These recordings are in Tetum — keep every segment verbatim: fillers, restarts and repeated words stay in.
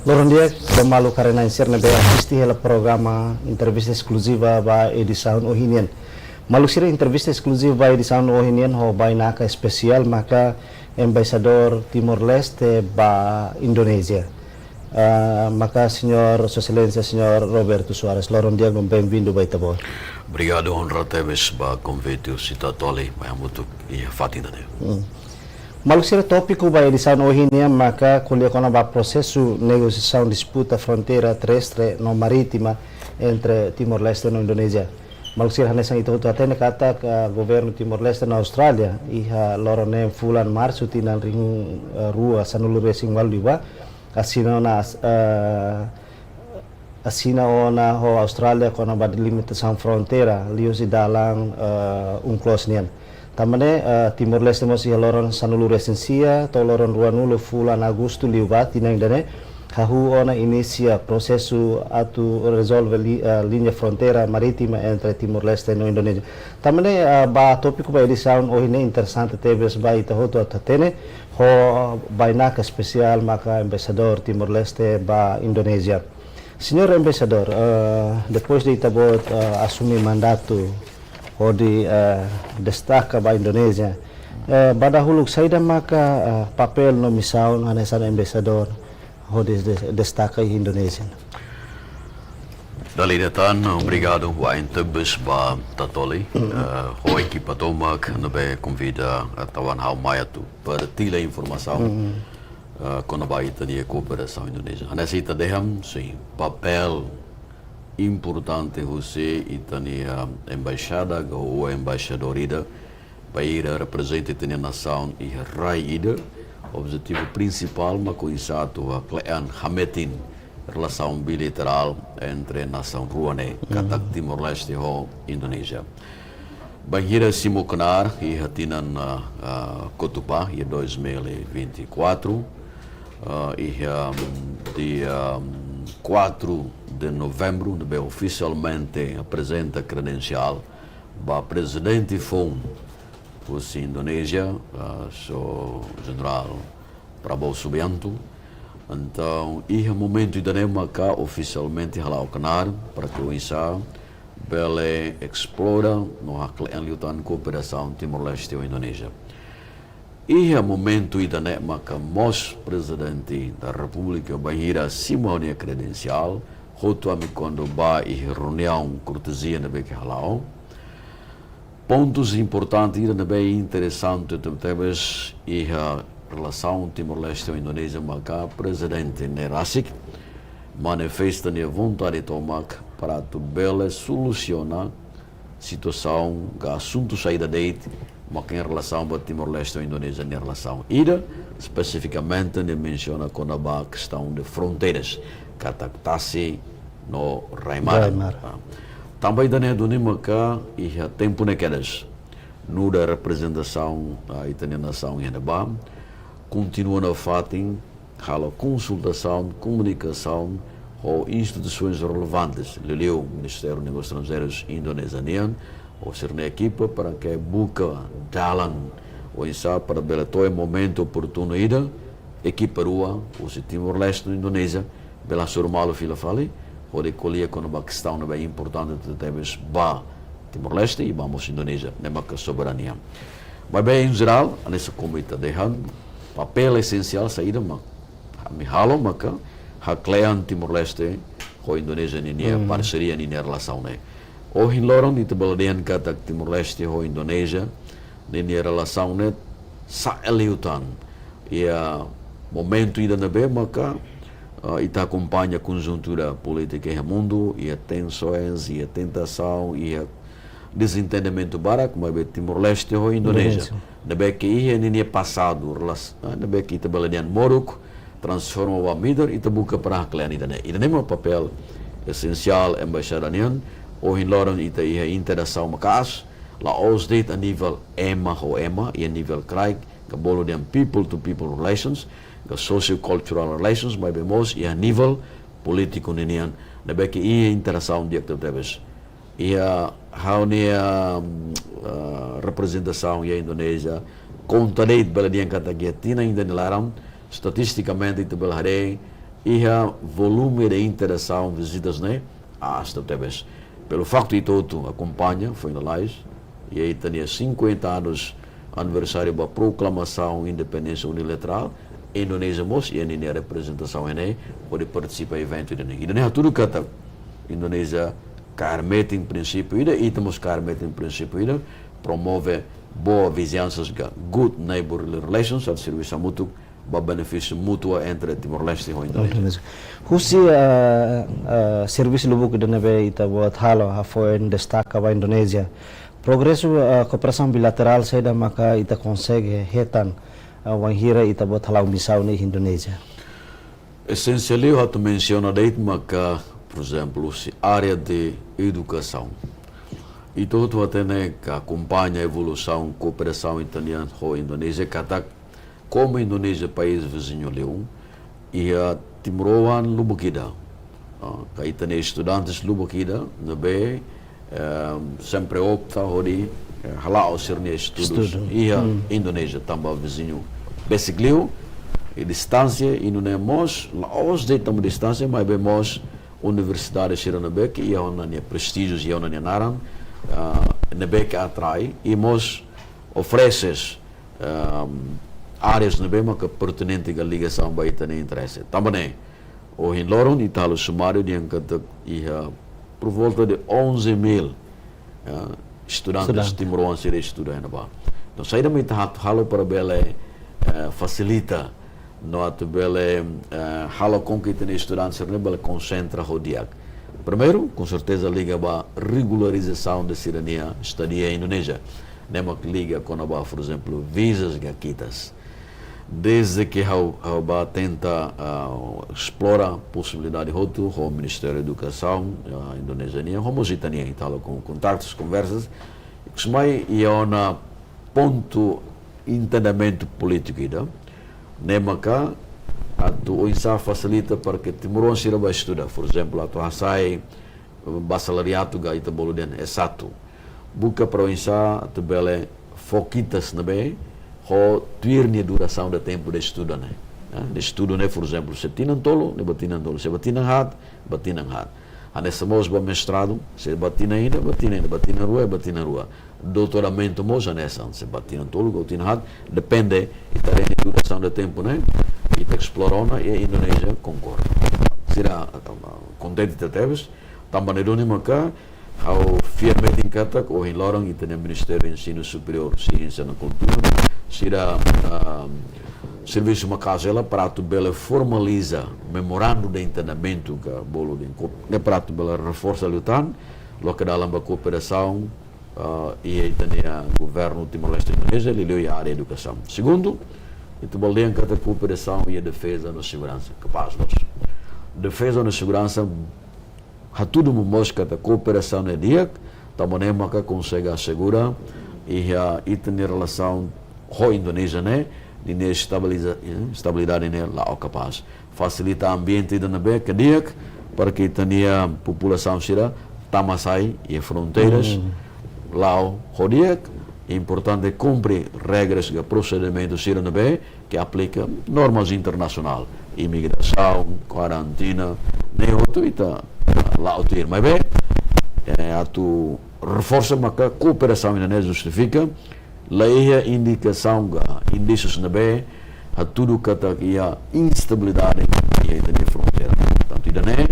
Loron di'ak ba maluk haree-na'in sira ne'ebé asiste hela programa entrevista eskluziva ba edisaun ohin nian. Maluk sira, entrevista eskluziva ba edisaun ohin nian ho bainaka espesiál maka Embaixadór Timor-Leste ba Indonézia. Ah, maka Señór, Sua Exelénsia Señór Roberto Soares, loron di'ak no bem-vindo ba Ita-Boot. Obrigadu, onra tebes ba konvite husi Tatoli, mai hamutuk iha fatin ida-ne'e. Hmm. Maluk sira, tópiku ba edisaun ohin nian maka ko'alia kona-ba prosesu negosiasaun disputa fronteira terrestre no marítima entre Timor-Leste no Indonézia. Maluk sira, hanesan ita hotu hatene katak, ah, governu Timor-Leste no Austrália iha loron neen fulan Marsu tinan rihun, ah, rua sanulu-resin-ualu liubá asina ona, ah, asina ona ho Austrália kona-ba delimitasaun fronteira liuhusi dalan, eh, UNCLOS nian. Tanba ne'e, eh, Timor-Leste mós iha loron sanulu-resin-sia to'o loron ruanulu fulan Agostu liubá tinan ida-ne'e hahú ona inisia prosesu atu rezolve li-, eh, liña fronteira marítima entre Timor-Leste no Indonézia. Tanba ne'e, eh, ba tópiku ba edisaun ohin ne'e interesante tebes ba ita hotu atu hatene ho bainaka espesiál maka Embaixadór Timor-Leste ba Indonézia. Señór Embaixadór, eh, depois de Ita-Boot, eh, asume mandatu hodi, eh, destaka ba Indonézia, eh, ba dahuluk saida maka, eh, papél no misaun hanesan embaixadór hodi des-, destaka iha Indonézia? Dala ida tan, obrigadu wa'in tebes ba Tatoli, eh, ho ekipa tomak ne'ebé konvida, eh, tau-an ha'u mai atu partilla informasaun, eh, kona-ba ita-nia kooperasaun Indonézia. Hanesan ita dehan, sin, papél importante husi ita-nia, eh, embaixada, ka ho embaixadór ida, bainhira reprezenta ita-nia nasaun iha rai ida, objetivu prinsipál mak oinsá atu hakle'an, hametin relasaun bilaterál entre nasaun rua ne'e, katak Timor-Leste ho Indonézia. Bainhira simu knaar iha tinan, ah, ah, kotuk ba, iha dois mil e vinte e quatro, ah, iha, mm, dia, mm, quatro de novembro, ne'ebé ofisialmente aprezenta kredensiál ba prezidente foun husi Indonézia, ah, Señór Jenerál Prabowo Subianto. Entaun, iha momentu ida-ne'e maka ofisialmente hala'o knaar para ke oinsá bele esplora no hakle'an liután kooperasaun Timor-Leste ho Indonézia. Iha momentu ida-ne'e maka mós Prezidente da Repúblika bainhira simu ha'u-nia kredensiál, hotu ami kuandu bá iha reuniaun kortezia ne'ebé ke hala'o. Pontus importante ida ne'ebé interesante tebetebes iha relasaun Timor-Leste ho Indonézia maka Prezidente ne'e rasik manifesta nia vontade tomak para atu bele solusiona situasaun ka asuntu saida de'it maka iha relasaun ba Timor-Leste ho Indonézia nia relasaun. Ida, espesifikamente, nia mensiona kona-ba kestaun de fronteiras, katak tasi no rai-maran. Rai-maran. Ah. Tanba ida-ne'e duni maka iha tempu ne'e kedas, nu'udar reprezentasaun, ah, ita-nia nasaun iha ne'ebá, kontinua nafatin halo konsultasaun, komunikasaun ho instituisoens relevantes, liuliu Ministériu Negósius Estranjeirus Indonézia nian ho sira-nia ekipa para ke buka dalan oinsá para bele to'o iha momentu oportunu ida, ekipa rua, husi Timor-Leste no Indonézia, bele hasoru malu fila fali, hodi ko'alia kona-ba kestaun ne'ebé importante tebetebes ba Timor-Leste i ba mós Indonézia, ne'e maka soberania. Maibé, em geral, hanesan komu ita dehan, papél esensiál saida mak ami halo maka hakle'an Timor-Leste ho Indonézia ninia, hmm, parseria, ninia relasaun ne'e. Ohin loron ita bele dehan katak Timor-Leste ho Indonézia ninia relasaun ne'e sa'e liután. Iha momentu ida ne'ebé maka, ah, ita akompaña konjuntura polítika iha mundu, iha tensoens, iha tentasaun, iha dezentendimentu barak, maibé Timor-Leste ho Indonézia. Indonézia. Ne'ebé ke iha ninia pasadu, relas-, ah, ne'ebé ke ita bele dehan moruk, transforma ba midar, ita buka para hakle'an ida-ne'e. Ida-ne'e mak papél esensiál embaixada nian, ohin loron ita iha interasaun maka'as, la'ós de'it iha nivel ema ho ema, iha nivel kraik, ka bolu dehan people to people relations, ka socio-cultural relations, maibé mós iha nivel polítiku ninian, ne'ebé ke iha interasaun di'ak tebetebes. Iha ha'u-nia, mm, ah, reprezentasaun iha Indonézia, konta de'it bele dehan katak iha tinan ida nia laran, estatistikamente ita bele haree, Iha volume de interasaun, vizitas ne'e, ah, aas tebes. Pelo facto ita hotu akompaña, foin lalais, iha ita-nia cinquenta anos aniversáriu ba proklamasaun independénsia unilaterál, Indonézia mós iha ninia reprezentasaun iha ne'e, hodi partisipa eventu ida-ne'e. Ida-ne'e hatudu katak Indonézia kaer metin prinsípiu ida, ita mós kaer metin prinsípiu ida, promove boa vizinhansa ka good neighborly relations, atu servisu hamutuk ba benefísiu mútuo entre Timor-Leste ho Indonézia. Husi, eh, eh, servisu lubuk ida ne'ebé ita-boot halo, hafoin destaka ba Indonézia. Progresu, eh, kooperasaun bilaterál saida maka ita konsege hetan, eh, wainhira ita-boot hala'o misaun iha Indonézia? Esensiál liu atu mensiona de'it maka, por ezemplu, husi área de edukasaun. Ita hotu hatene ka akompaña evolusaun kooperasaun ita-nian ho Indonézia, katak komu Indonézia país viziñu liu, iha timoroan lubuk ida, ah, ka ita-nia estudantes lubuk ida ne'ebé, eh, sempre opta hodi, eh, hala'o sira-nia estudus Estudu. iha Hmm. Indonézia, tanba viziñu besik liu, i distánsia, i nune'e mós, la'ós de'it tanba distánsia, maibé mós universidade sira ne'ebé ke iha ona nia prestíjiu, iha ona nia naran, ah, ne'ebé ke atrai, i mós oferese, ehm, áreas ne'ebé maka pertinente ka ligasaun ba ita-nia interese. Tanba ne'e, ohin loron ita halo sumáriu dehan katak iha por volta de onze mil, eh, estudantes Estudante. timoroan sira estuda iha ne'ebá. Entaun, saida mak ita atu halo para bele, eh, fasilita no atu bele, eh, halo com que ita-nia estudantes sira-ne'e bele konsentra ho di'ak. Primeiru, com certeza liga ba regularizasaun de sira-nia estadia iha Indonézia. Ne'e mak liga kona-ba, por ezemplu, vizas ka kitas. Desde ke ha'u, ha'u bá tenta, ah, esplora posibilidade hotu ho Ministériu Edukasaun, ah, Indonézia nian, ho mós ita-nian, ita halo kon-, kontaktus, konversas, i kusu mai iha ona pontu entendimentu polítiku ida, ne'e maka atu oinsá fasilita para ke timoroan sira bá estuda, por ezemplu, atu hasai basalariatu ka ita bolu dehan S satu. Buka para oinsá atu bele fó kitas ne'ebé ho tuir nia durasaun de tempu de estudu ne'e. Ya, de estudu ne'e, por ezemplu, se tinan tolu, ne'e ba tinan tolu, se ba tinan haat, ba tinan haat. Hanesan mós ba mestradu, se ba tinan ida, ba tinan ida, ba tinan rua, ba tinan rua. Doutoramentu mós hanesan, se ba tinan tolu ka tinan haat, depende, ita haree nia durasaun de tempu ne'e, ita esplora ona, i Indonézia konkorda. Sira, ah, kontente tebes, tanba ne'e duni maka ha'u fiar metin katak ohin loron ita-nia Ministériu Ensinu Superiór, Siénsia no Kultura, sira, ah, servisu maka'as hela para atu bele formaliza memorandu de entendimentu ka bolu dehan ko-, ne'e para atu bele reforsa liután, loke dalan ba kooperasaun, ah, iha ita-nia governu Timor-Leste Indonézia, liuliu iha área edukasaun. Segundu, ita bolu dehan katak kooperasaun iha defeza no seguransa, kapás loos. Defeza no seguransa, hatudu momoos katak kooperasaun ne'e di'ak, tanba ne'e maka konsege asegura iha ita-nia relasaun ho Indonézia ne'e, ninia estabiliza-, eh, estabilidade ne'e la'o kapás. Fasilita ambiente ida ne'ebé ke di'ak para ke ita-nia populasaun sira tama sai iha fronteiras, Hmm. la'o ho di'ak, importante kumpre regras ka prosedimentu sira ne'ebé ke aplika normas internasionál, imigrasaun, karantina, ne'e hotu ita, ah, la'o tuir. Maibé, eh, atu reforsa maka kooperasaun ida ne'e justifika, la iha indikasaun ka indísius ne'ebé hatudu katak iha instabilidade iha ita-nia fronteira. Portantu, ida ne'e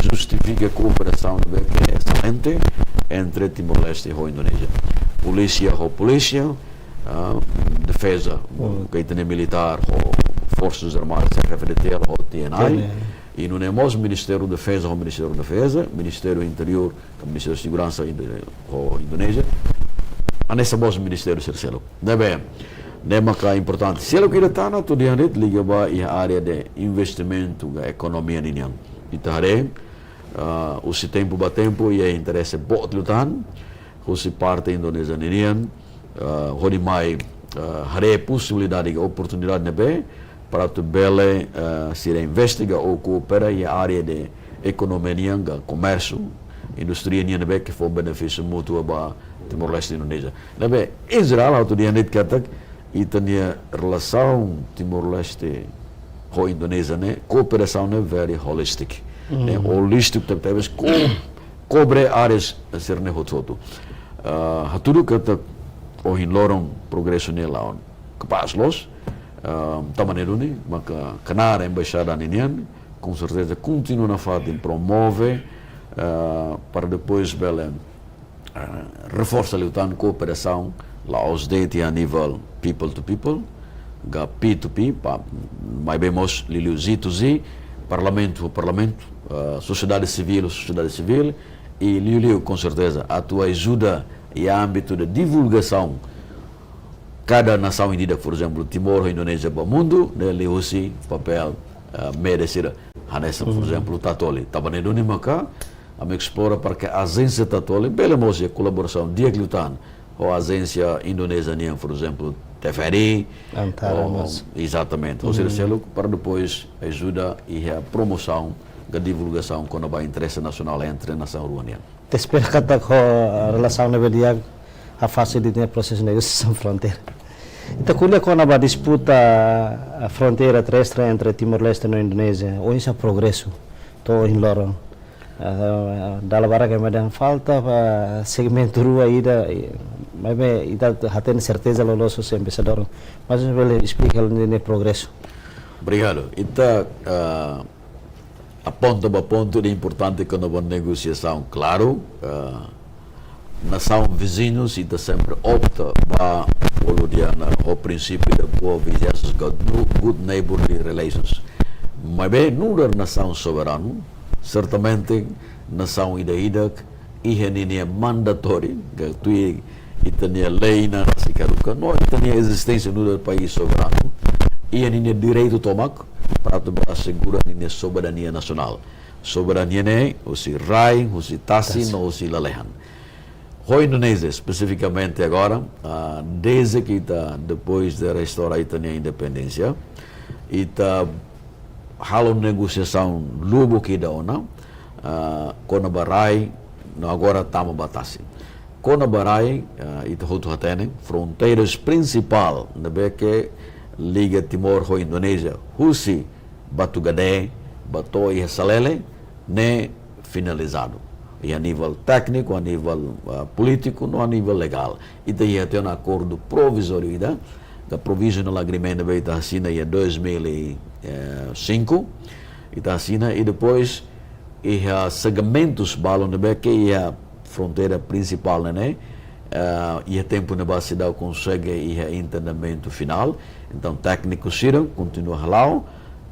justifika kooperasaun ne'ebé ke excelente entre Timor-Leste ho Indonézia. Polísia ho polísia, ah, defeza, Hmm. ka ita-nia militár ho Forsas Armadas, F F D T L ho T N I. T N I. I nune'e mós Ministériu Defeza ho Ministériu Defeza, Ministériu Interiór, ka Ministériu Seguransa Indo-, ho Indonézia. Hanesan mós ministériu sira seluk. Ne'ebé, ne'e maka importante. Seluk ida tan atu dehan de'it liga ba iha área de investimentu ka ekonomia ninian. Ita haree, ah, husi tempu ba tempu iha interese boot liután husi parte Indonézia ninian, ah, hodi mai, ah, haree posibilidade ka oportunidade ne'ebé para atu bele, ah, sira investiga ou koopera iha área de ekonomia nian ka komérsiu, indústria nian ne'ebé ke fó benefísiu mútuo ba Timor-Leste Indonézia. Ne'ebé, em jerál, atu dehan de'it katak ita-nia relasaun Timor-Leste ho Indonézia ne'e, kooperasaun ne'e very holistic. Ne'e holistic tebetebes, ko-, kobre áreas sira-ne'e hotu-hotu. Ah, hatudu katak ohin loron progresu ne'e la'o kapás loos, ah, tanba ne'e duni maka knaar embaixada ninian, com certeza kontinua nafatin promove, ah, para depois bele, ah, reforsa liután kooperasaun, la'ós de'it iha nivel people to people, ka P to P, pa, maibé mós liuliu Z to Z, parlamentu ho parlamentu, ah, sosiedade sivíl ho sosiedade sivíl, i liuliu, com certeza, atu ajuda iha ámbitu de divulgasaun kada nasaun ida-idak, por ezemplu, Timor ho Indonézia ba mundu, ne'e liuhusi papél, ah, média sira. Hanesan, por ezemplu, Tatoli. Tanba ne'e duni maka ami esplora para ke ajénsia Tatoli bele mós iha kolaborasaun di'ak liután ho ajénsia Indonézia nian, por ezemplu, T V R I, Antara ou, mas exatamente, ou seja, seluk para depois ajuda iha promosaun ka divulgasaun kona-ba interese nasionál entre nasaun rua nian. Ita espera katak ho, eh, relasaun ne'ebé di'ak, hafasil de'it nia prosesu negosiasaun fronteira. Ita ko'alia kona-ba disputa, eh, fronteira terrestre entre Timor-Leste no Indonézia, oinsá progresu to'o ohin loron. Eh, dala barak ema dehan falta ba segmentu rua ida, eh, maibé ita hatene serteza loloos husi embaixadór. Mas bele esplika hela nia progresu. Obrigadu. Ita, ah, aponta ba pontu ida importante kona-ba negosiasaun, klaru, ah, nasaun viziñu, ita sempre opta ba bolu dehan ho prinsípiu de boa vizinhança, good, good neighborly relations. Maibé, nu'udar nasaun soberanu, sertamente nasaun ida-idak iha ninia mandatóriu, ka tuir ita-nia lei na si karuka, no ita-nia ezisténsia nu'udar país soberanu, iha ninia direitu tomak para atu bele asegura ninia soberania nasionál. Soberania ne'e husi rai, husi tasi, tasi, no husi lalehan. Ho Indonézia, espesifikamente agora, ah, dezde ke ita, depois de restaura ita-nia independénsia, ita halo negosiasaun lubuk ida ona, ah, kona-ba rai, no agora tama ba tasi. Kona-ba rai, ah, ita hotu hatene, fronteiras prinsipál ne'ebé ke liga Timor ho Indonézia, husi Batugade ba to'o iha Salele, ne'e finalizadu. Iha nivel tékniku, a nivel, ah, polítiku, no a nivel legál. Ita iha tiha ona akordu provizóriu ida, ka provisional agreement ne'ebé ita asina iha dois mil e cinco. Ita asina i depois iha segmentus balun ne'ebé ke iha fronteira prinsipál ne'e, eh, iha tempu ne'ebá seidauk konsege iha entendimentu finál. Entaun, tékniku sira kontinua hala'o,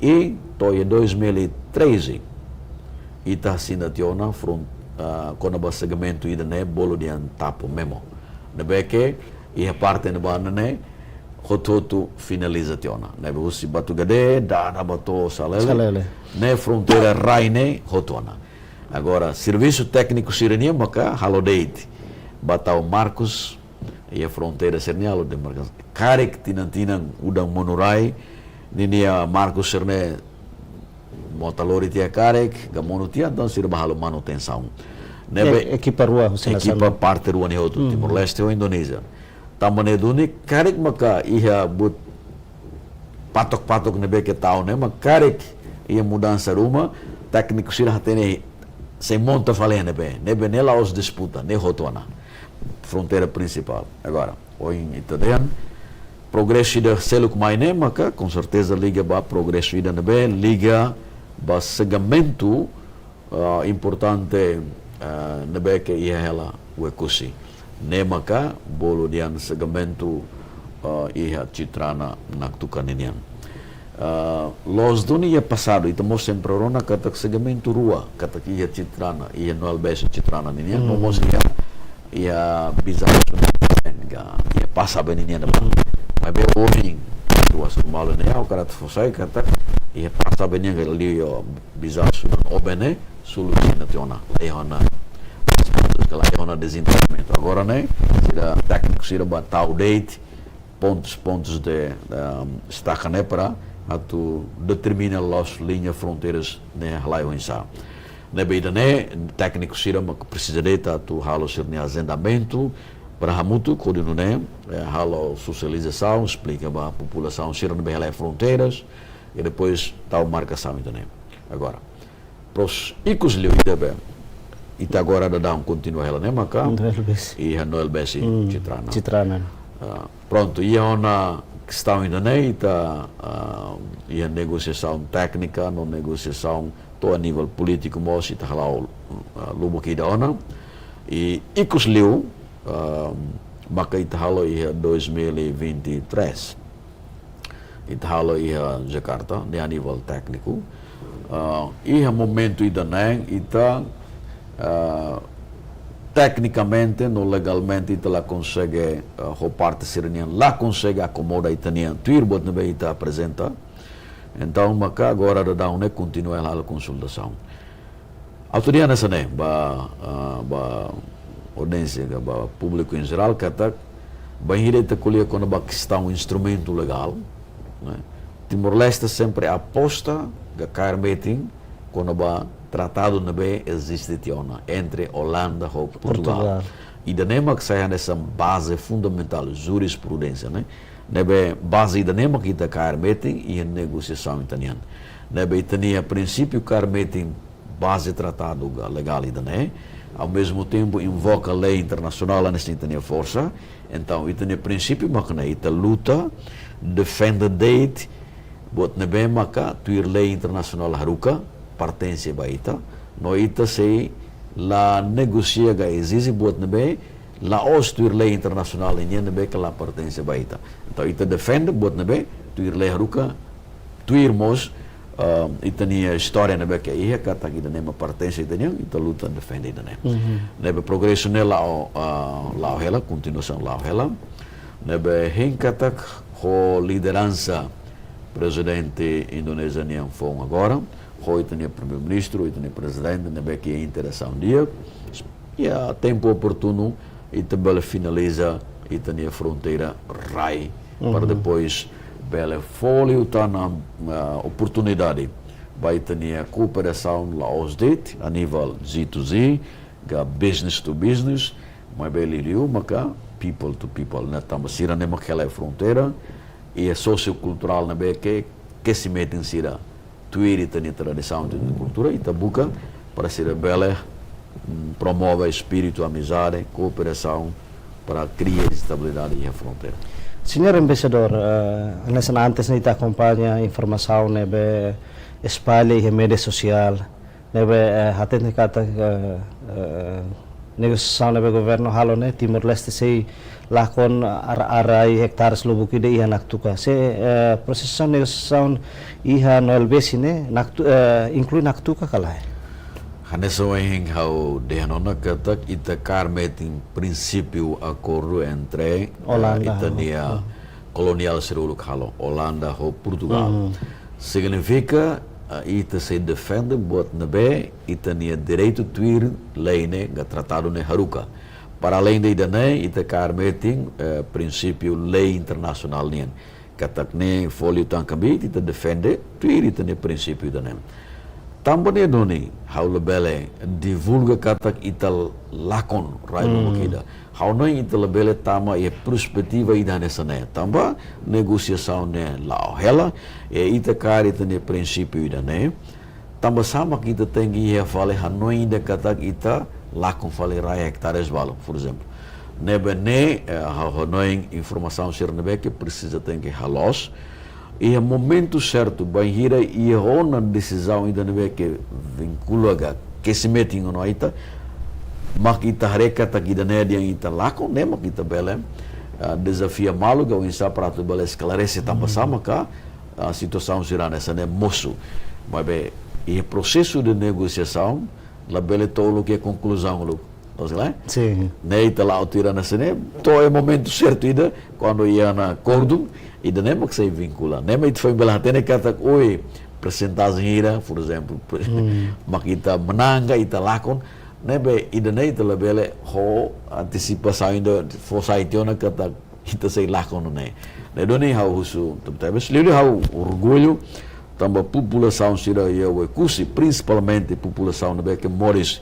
i to'o iha dois mil e treze, ita asina tiha ona fron-, ah, kona-ba segmentu ida ne'e bolu dehan Tapu Memo. Ne'ebé ke iha parte ne'ebá ne'e hotu-hotu finaliza tiha ona. Ne'ebé husi Batugade, dada ba to'o Salele. Salele. Ne'e fronteira rai ne'e hotu ona. Agora, servisu tékniku sira-nian maka halo de'it. Ba tau markus, iha fronteira sira-nian halo demarkasaun. Karik tinan-tinan udan monu rai, ninia markus sira-ne'e mota lori tiha karik, ka monu tiha, entaun sira bá halo manutensaun. Ne'ebé e-, ekipa rua, husi nasaun ekipa rua. Parte rua ne'e hotu, Timor-Leste ho Indonézia. Tanba ne'e duni, karik maka iha buat patok-patok ne'ebé ke tau ne'e, mak karik iha mudansa ruma, tékniku sira hatene sei monta fali iha ne'ebé, ne'ebé ne'e la'ós disputa, ne'e hotu ona. Fronteira prinsipál. Agora, ohin ita dehan, progresu ida seluk mai ne'e, maka, com certeza, liga ba progresu ida ne'ebé, liga ba segmentu ah, importante, ah, ne'ebé ke iha hela Oekusi. Ne'e maka bolu dehan segmentu, ah, iha Citrana Naktuka ninian. Ah, loos duni iha pasadu, ita mós sempre rona katak segmentu rua, katak iha Citrana, iha Noel Bessa Citrana ninian, no mós iha, iha Bizau Sunan, ka iha Pasa be ninian ba. Maibé ohin, rua suru malu ne'e, ha'u hakarak fó sai katak iha Pasa be ninian ka liu iha Bizau Sunan Oben ne'e, solusaun tiha ona, laiha ona, ka laiha ona dezentalamentu. Agora ne'e, sira tékniku sira bá tau de'it pontus, pontus de, ehm, estaka ne'e para atu determina loos liña fronteiras ne'e halai oinsá. Ne'ebé ida-ne'e, tékniku sira mak presiza de'it atu halo sira-nia ajendamentu para hamutuk hodi nune'e, eh, halo sosializasaun, esplika ba populasaun sira ne'ebé halai fronteiras, i depois tau markasaun ida-ne'e. Agora, pros ikus liu ida be, ita agora daudaun kontinua hela ne'e maka, Noel Bessi. Iha Noel Bessi, hmm, Citrana. Citrana. Ah, prontu, iha ona kestaun ida-ne'e, ita, ah, iha negosiasaun téknika, no negosiasaun to'o a nivel polítiku mós, ita hala'o, ah, lubuk ida ona. I ikus liu, ah, maka ita halo iha dois mil e vinte e três. Ita halo iha Jakarta, ne'e a nivel tékniku. Ah, iha momentu ida-ne'e, ita, ah, teknikamente, no legalmente, ita la konsege, ah, ho parte sira-nian, la konsege akomoda ita-nia tuir buat ne'ebé ita aprezenta. Entaun, maka agora daudaun ne'e kontinua halo konsultasaun. Ha'u hatene hanesan ne'e ba, ah, ba audiénsia ka ba públiku em geral, katak bainhira ita ko'alia kona-ba kestaun instrumentu legál, ne'e, Timor-Leste sempre aposta ka kaer metin kona-ba tratadu ne'ebé eziste tiha ona entre Olanda ho Portugal. Portugal. Ida-ne'e mak sai hanesan baze fundamentál, jurisprudénsia, ne'e. Ne'ebé baze ida-ne'e mak ita kaer metin iha negosiasaun ita-nian. Ne'ebé ita-nia prinsípiu kaer metin baze tratadu ka legál ida-ne'e, ao mesmo tempo invoka lei internasionál hanesan ita-nia forsa. Entaun, ita-nia prinsípiu mak ne'e, ita luta, defende de'it buat ne'ebé maka tuir lei internasionál haruka pertense ba ita, no ita sei la negosia ka ezije buat ne'ebé la'ós tuir lei internasionál nian ne'ebé ke la pertense ba ita. Entaun, ita defende buat ne'ebé tuir lei haruka, tuir mós, ah, ita-nia istória ne'ebé ke iha, katak ida-ne'e mak pertense ita-nian, ita luta defende ida-ne'e. Mhm. Ne'ebé progresu ne'e la'o, ah, la'o hela, kontinuasaun la'o hela. Ne'ebé hein katak ho lideransa Prezidente Indonézia nian foun agora, ho ita-nia Primeiru-Ministru, ita-nia Prezidente, ne'ebé ke interasaun di'ak. Iha tempu oportunu, ita bele finaliza ita-nia fronteira rai, para, uhum, depois bele fó liután, ah, oportunidade ba ita-nia kooperasaun la'ós de'it a nivel G to G, ka business to business, maibé liuliu maka people to people, ne'e tanba sira-ne'e mak hela iha fronteira, i sociokulturál ne'ebé ke, ke sei metin sira tuir ita-nia tradisaun, ita-nia kultura, ita buka para sira bele, mm, promove espíritu amizade, kooperasaun, para kria estabilidade iha fronteira. Señór Embaixadór, eh, hanesan antes ne'e ita akompaña informasaun ne'ebé espalla iha média sosiál, ne'ebé, eh, hateten katak, eh, eh, negosiasaun ne'ebé governu halo ne'e, Timor-Leste sei lakon ar-, ar rai hektares lubuk ida iha Naktuka. Se, eh, prosesu negosiasaun iha Noel Bessi ne'e, Naktu-, eh, inklui Naktuka ka lae? Hanesan ohin ha'u dehan ona katak ita kaer metin prinsípiu akordu entre, eh, Olanda, ita-nia, hmm, koloniál sira uluk halo, Olanda ho Portugal. Hmm. Signifika, eh, ita sei defende buat ne'ebé ita-nia direitu tuir lei ne'e ka tratadu ne'e haruka. Para além de ida-ne'e, ita kaer metin, eh, prinsípiu lei internasionál nian. Katak ne'e fó liután kbiit, ita defende tuir ita-nia prinsípiu ida-ne'e. Tanba ne'e duni, ha'u labele divulga katak ita lakon rai, hmm, lubuk ida. Ha'u hanoin ita labele tama iha perspetiva ida hanesan ne'e. Tanba negosiasaun ne'e la'o hela, i ita kaer ita-nia prinsípiu ida-ne'e. Tanba sá mak ita tenke iha fali hanoin ida katak ita lakon fali rai hektares balu, por ezemplu. Ne'ebé ne'e, eh, ha'u hanoin informasaun sira ne'ebé ke presiza tenke haloos. Iha momentu sertu, bainhira iha ona desizaun ida ne'ebé ke vinkula ka ke sei metin ona ita, mak ita haree katak ida-ne'e dehan ita lakon, ne'e mak ita bele, ah, dezafia malu ka oinsá para atu bele esklarese tanba sá maka, ah, situasaun sira hanesan ne'e mosu. Maibé, iha prosesu de negosiasaun, labele to'o uluk iha konkluzaun uluk. Loos ka lae? Sin. Ne'e ita la'o tuir hanesan ne'e, to'o iha momentu sertu ida, kuandu iha ona akordu, ida-ne'e mak sei vinkula. Ne'e mak ita foin bele hatene katak, oi, persentajen hira, por ezemplu, pre-, hmm, mak ita manán ka ita lakon, ne'ebé ida-ne'e ita labele ho antesipasaun ida fó sai tiha ona katak ita sei lakon ne'e. Ne'e duni ha'u husu tebetebes, liuliu ha'u orgullu, tanba populasaun sira iha Oekusi, prinsipalmente populasaun ne'ebé ke moris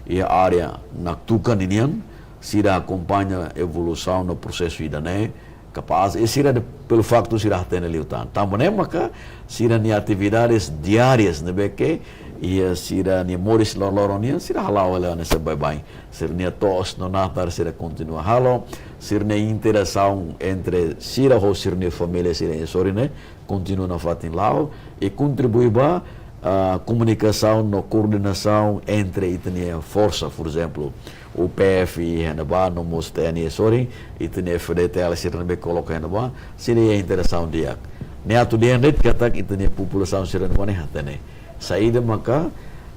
iha área Naktuka ninian, sira akompaña evolusaun no prosesu ida-ne'e, kapás, e sira de, pelo faktu sira hatene liután. Tanba ne'e maka sira-nia atividades diárias ne'ebé ke iha sira-nia moris loroloron nian, sira hala'o hela hanesan baibain. Sira-nia to'os no natar sira kontinua halo, sira-nia interasaun entre sira ho sira-nia família sira iha sorin ne'e kontinua nafatin la'o, i kontribui ba, ah, komunikasaun no koordenasaun entre ita-nia forsa, por ezemplu, U P F iha ne'ebá, no mós T N I iha sorin, ita-nia F D T L sira ne'ebé koloka iha ne'ebá, sira iha interasaun di'ak. Ne'e atu dehan de'it katak ita-nia populasaun sira ne'ebá ne'e hatene saida maka,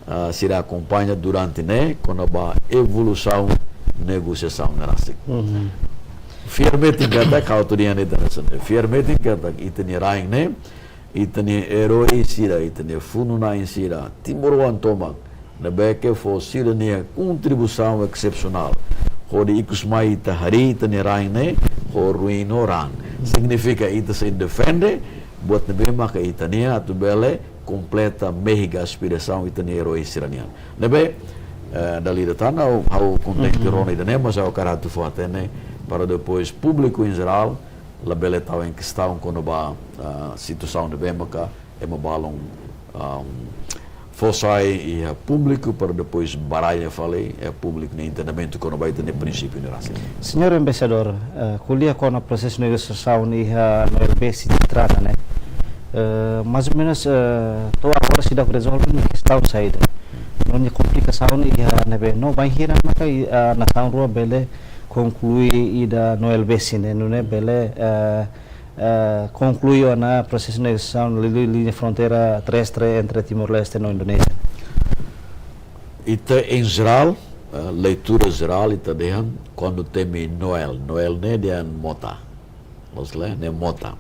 ah, sira akompaña durante ne'e kona-ba evolusaun negosiasaun ne'e rasik. Mhm. Fiar metin katak, ha'u atu dehan de'it hanesan ne'e. Fiar metin katak ita-nia rain ne'e, ita-nia eroi sira, ita-nia funu-na'in sira, timoroan tomak, ne'ebé ke fó sira-nia kontribuisaun esepsionál hodi ikus mai ita harii ita-nia rain ne'e ho ruin no raan. Signifika ita sei defende buat ne'ebé maka ita-nian atu bele kompleta mehi ka aspirasaun ita-nia eroi sira-nian. Ne'ebé, eh, dala ida tan ha'u, ha'u kontente Mhm. rona ida-ne'e, mas ha'u hakarak atu fó hatene para depois públiku em geral labele tau em kestaun kona-ba, ah, situasaun ne'ebé maka ema balun, ah, fó sai iha públiku para depois baralla fali iha públiku nia entendimentu kona-ba ita-nia prinsípiu ne'e rasik. Señór Embaixadór, eh, ko'alia kona-ba prosesu negosiasaun iha Noel Bessi Citrana ne'e. Eh, mais ou menus, eh, to'o agora seidauk rezolve nia kestaun saida. No nia komplikasaun iha ne'ebé no bainhira maka i, ah, nasaun rua bele konklui ida Noel Bessi ne'e, nune'e bele, eh, eh, konklui ona prosesu negosiasaun liuliu liña fronteira terrestre entre Timor-Leste no Indonézia. Ita em geral, eh, leitura jerál, ita dehan, kuandu temi Noel, Noel ne'e dehan mota. Loos ka lae, ne'e mota.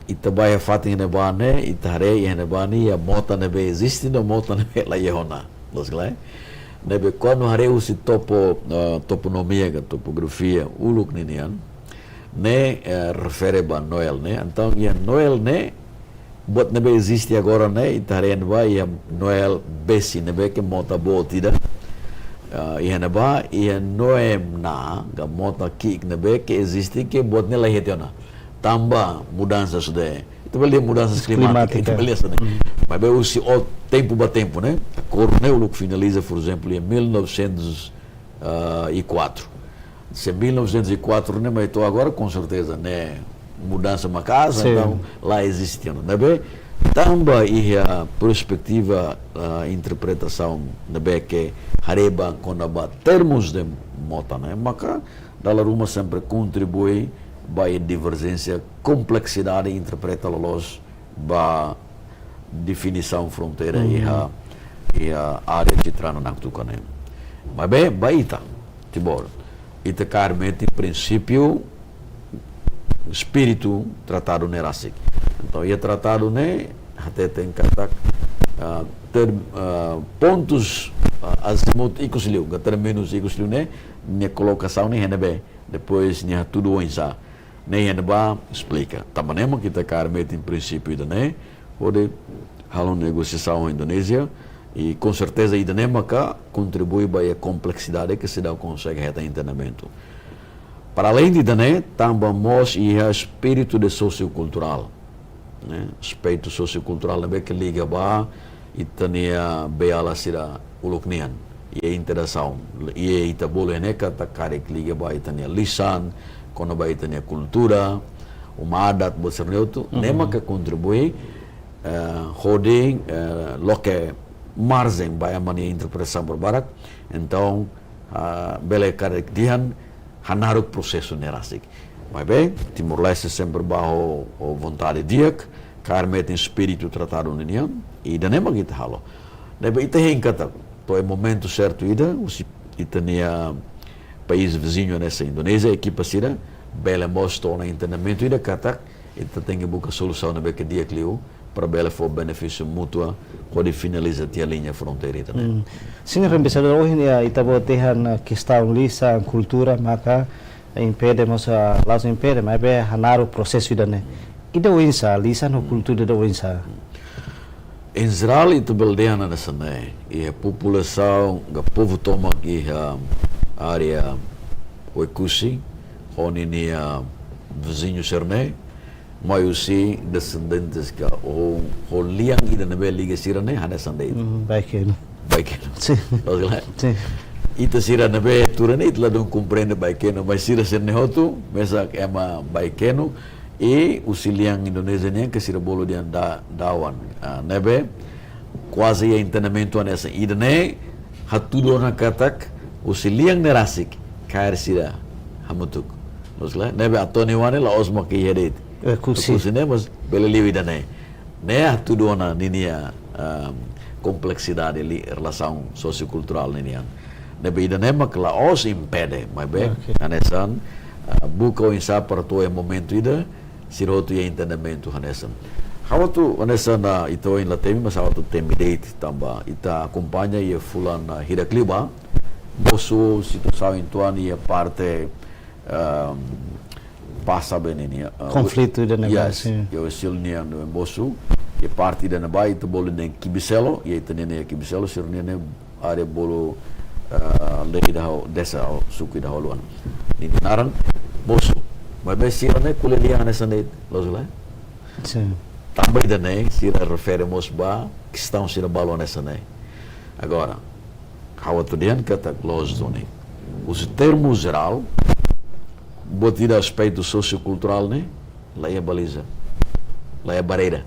Ita bá iha fatin ne'ebá ne'e, ita haree iha ne'ebá ne'e, iha mota ne'ebé eziste no mota ne'ebé la iha ona. Loos ka lae? Ne'ebé kuandu haree husi topo, eh, toponímia ka topografia uluk ninian, ne'e, eh, refere ba Noel ne'e. Entaun, iha Noel ne'e, buat ne'ebé eziste agora ne'e, ita haree ne'ebá iha Noel Bessi ne'ebé ke mota boot ida. Ah, iha ne'ebá, iha Noel na, ka mota ki'ik ne'ebé ke eziste ke buat ne'e la iha tiha ona. Tanba mudansa sudah. Ita bele dehan mudansa klimátika, Klimátika. ita bele dehan hanesan ne'e. Hmm. Maibé husi o tempu ba tempu, ne'e? Akordu ne'e uluk finaliza, por ezemplu, iha mil novecentos e quatro. Se mil novecentos e quatro ne'e mai to'o agora, com certeza, ne'e mudansa maka'as, Sin. entaun la eziste tiha ona. Ne'ebé, tanba iha perspetiva, ah, interpretasaun ne'ebé ke haree ba kona-ba termus de mota ne'e, maka dala ruma sempre kontribui ba iha diverjénsia, kompleksidade interpreta loloos ba definisaun fronteira Hmm. iha, iha área Citrana Naktuka ne'e. Maibé, ba ita, Timor, ita kaer metin prinsípiu, espíritu tratadu ne'e rasik. Entaun, iha tratadu ne'e hateten katak, ah, ter, ah, pontus, ah, azimut ikus liu, ka terminus ikus liu ne'e, nia kolokasaun ne'e iha ne'ebé, depois nia hatudu oinsá. Ne'e iha ne'ebá esplika. Tanba ne'e mak ita kaer metin prinsípiu ida-ne'e, hodi halo negosiasaun ho Indonézia, i com certeza ida-ne'e maka kontribui ba iha kompleksidade ke seidauk konsege hetan entendimentu. Para além de ida-ne'e, tanba mós iha espíritu de sosiokulturál, ne'e? Aspeitu sosiokulturál ne'ebé ke liga ba ita-nia beiala sira uluk nian. Iha interasaun, iha ita bolu ne'e katak karik liga ba ita-nia lisan, kona-ba ita-nia kultura, uma adat, buat sira-ne'e hotu, Mhm. ne'e maka kontribui, eh, hodi, eh, loke marjen ba ema nia interpretasaun barbarak. Entaun, ah, bele karik dehan hanaruk prosesu ne'e rasik. Maibé, Timor-Leste sempre bá ho, ho vontade di'ak, kaer metin espíritu tratadu ninian, i ida-ne'e mak ita halo. Ne'ebé ita hein katak, to'o iha momentu sertu ida, husi ita-nia país viziñu hanesan Indonézia, ekipa sira, bele mós to'o ona entendimentu ida katak, ita tenke buka solusaun ne'ebé ke di'ak liu, para bele fó benefísiu mútua, hodi finaliza tiha liña fronteira ida-ne'e. Hmm. Señór Embaixadór, ohin, eh, ita-boot dehan, eh, kestaun lisan, kultura, maka impede mós, eh, la'ós impede, maibé hanaruk prosesu ida-ne'e. Ida oinsá, lisan ho kultura ida oinsá? Em geral, ita bele dehan hanesan ne'e, iha populasaun, ka povu tomak iha área Oekusi, ho ninia viziñu sira-ne'e, mai husi desendentes ka, ho, ho lian ida ne'ebé liga sira-ne'e, hanesan de'it. Hmm, Baikenu. Baikenu. Sin. Loos ka lae? Sin. Ita sira ne'ebé tuur iha ne'e, ita ladún komprende Baikenu, mas sira sira-ne'e hotu, mesak ema Baikenu, i husi lian Indonézia nian ke sira bolu dehan da, Dawan. Ah, ne'ebé, kuaze iha entendimentu hanesan ida-ne'e, hatudu ona katak, husi lian ne'e rasik, kaer sira hamutuk. Loos ka lae? Ne'ebé Atoni Wan ne'e la'ós mak iha de'it. Oekusi. Oekusi ne'e, mas bele liu ida-ne'e. Ne'e hatudu ona ninia, ehm, kompleksidade liu relasaun sosiokulturál ninian. Ne'ebé ida-ne'e mak la'ós impede, maibé, Oke. hanesan, ah, buka oinsá para to'o iha momentu ida, sira hotu iha entendimentu hanesan. Ha'u atu hanesan na ita ohin la temi, mas ha'u atu temi de'it tanba ita akompaña iha fulan, ah, hirak liubá. Mosu situasaun uitoan iha parte, ehm, pasa bene ni, ah, Konflitu ida-ne'ebá, yes, sin. Iha Oesilo nian no mosu, iha parte ida-ne'ebá, ita bolu dehan Kibiselo, iha ita-nia ne'e Kibiselo, sira-nia ne'e área bolu, ah, lei ida ha'u, desa ha'u, suku ida ha'u haluha. Ninia naran, mosu. Maibé sira-ne'e ko'alia lian hanesan de'it, loos ka lae? Sin. Tanba ida-ne'e, sira refere mós ba kestaun sira balu hanesan ne'e. Agora, ha'u atu dehan katak loos duni. Husi termu jerál, buat ida aspetu sosiokulturál ne'e, la iha baliza, la iha barreira,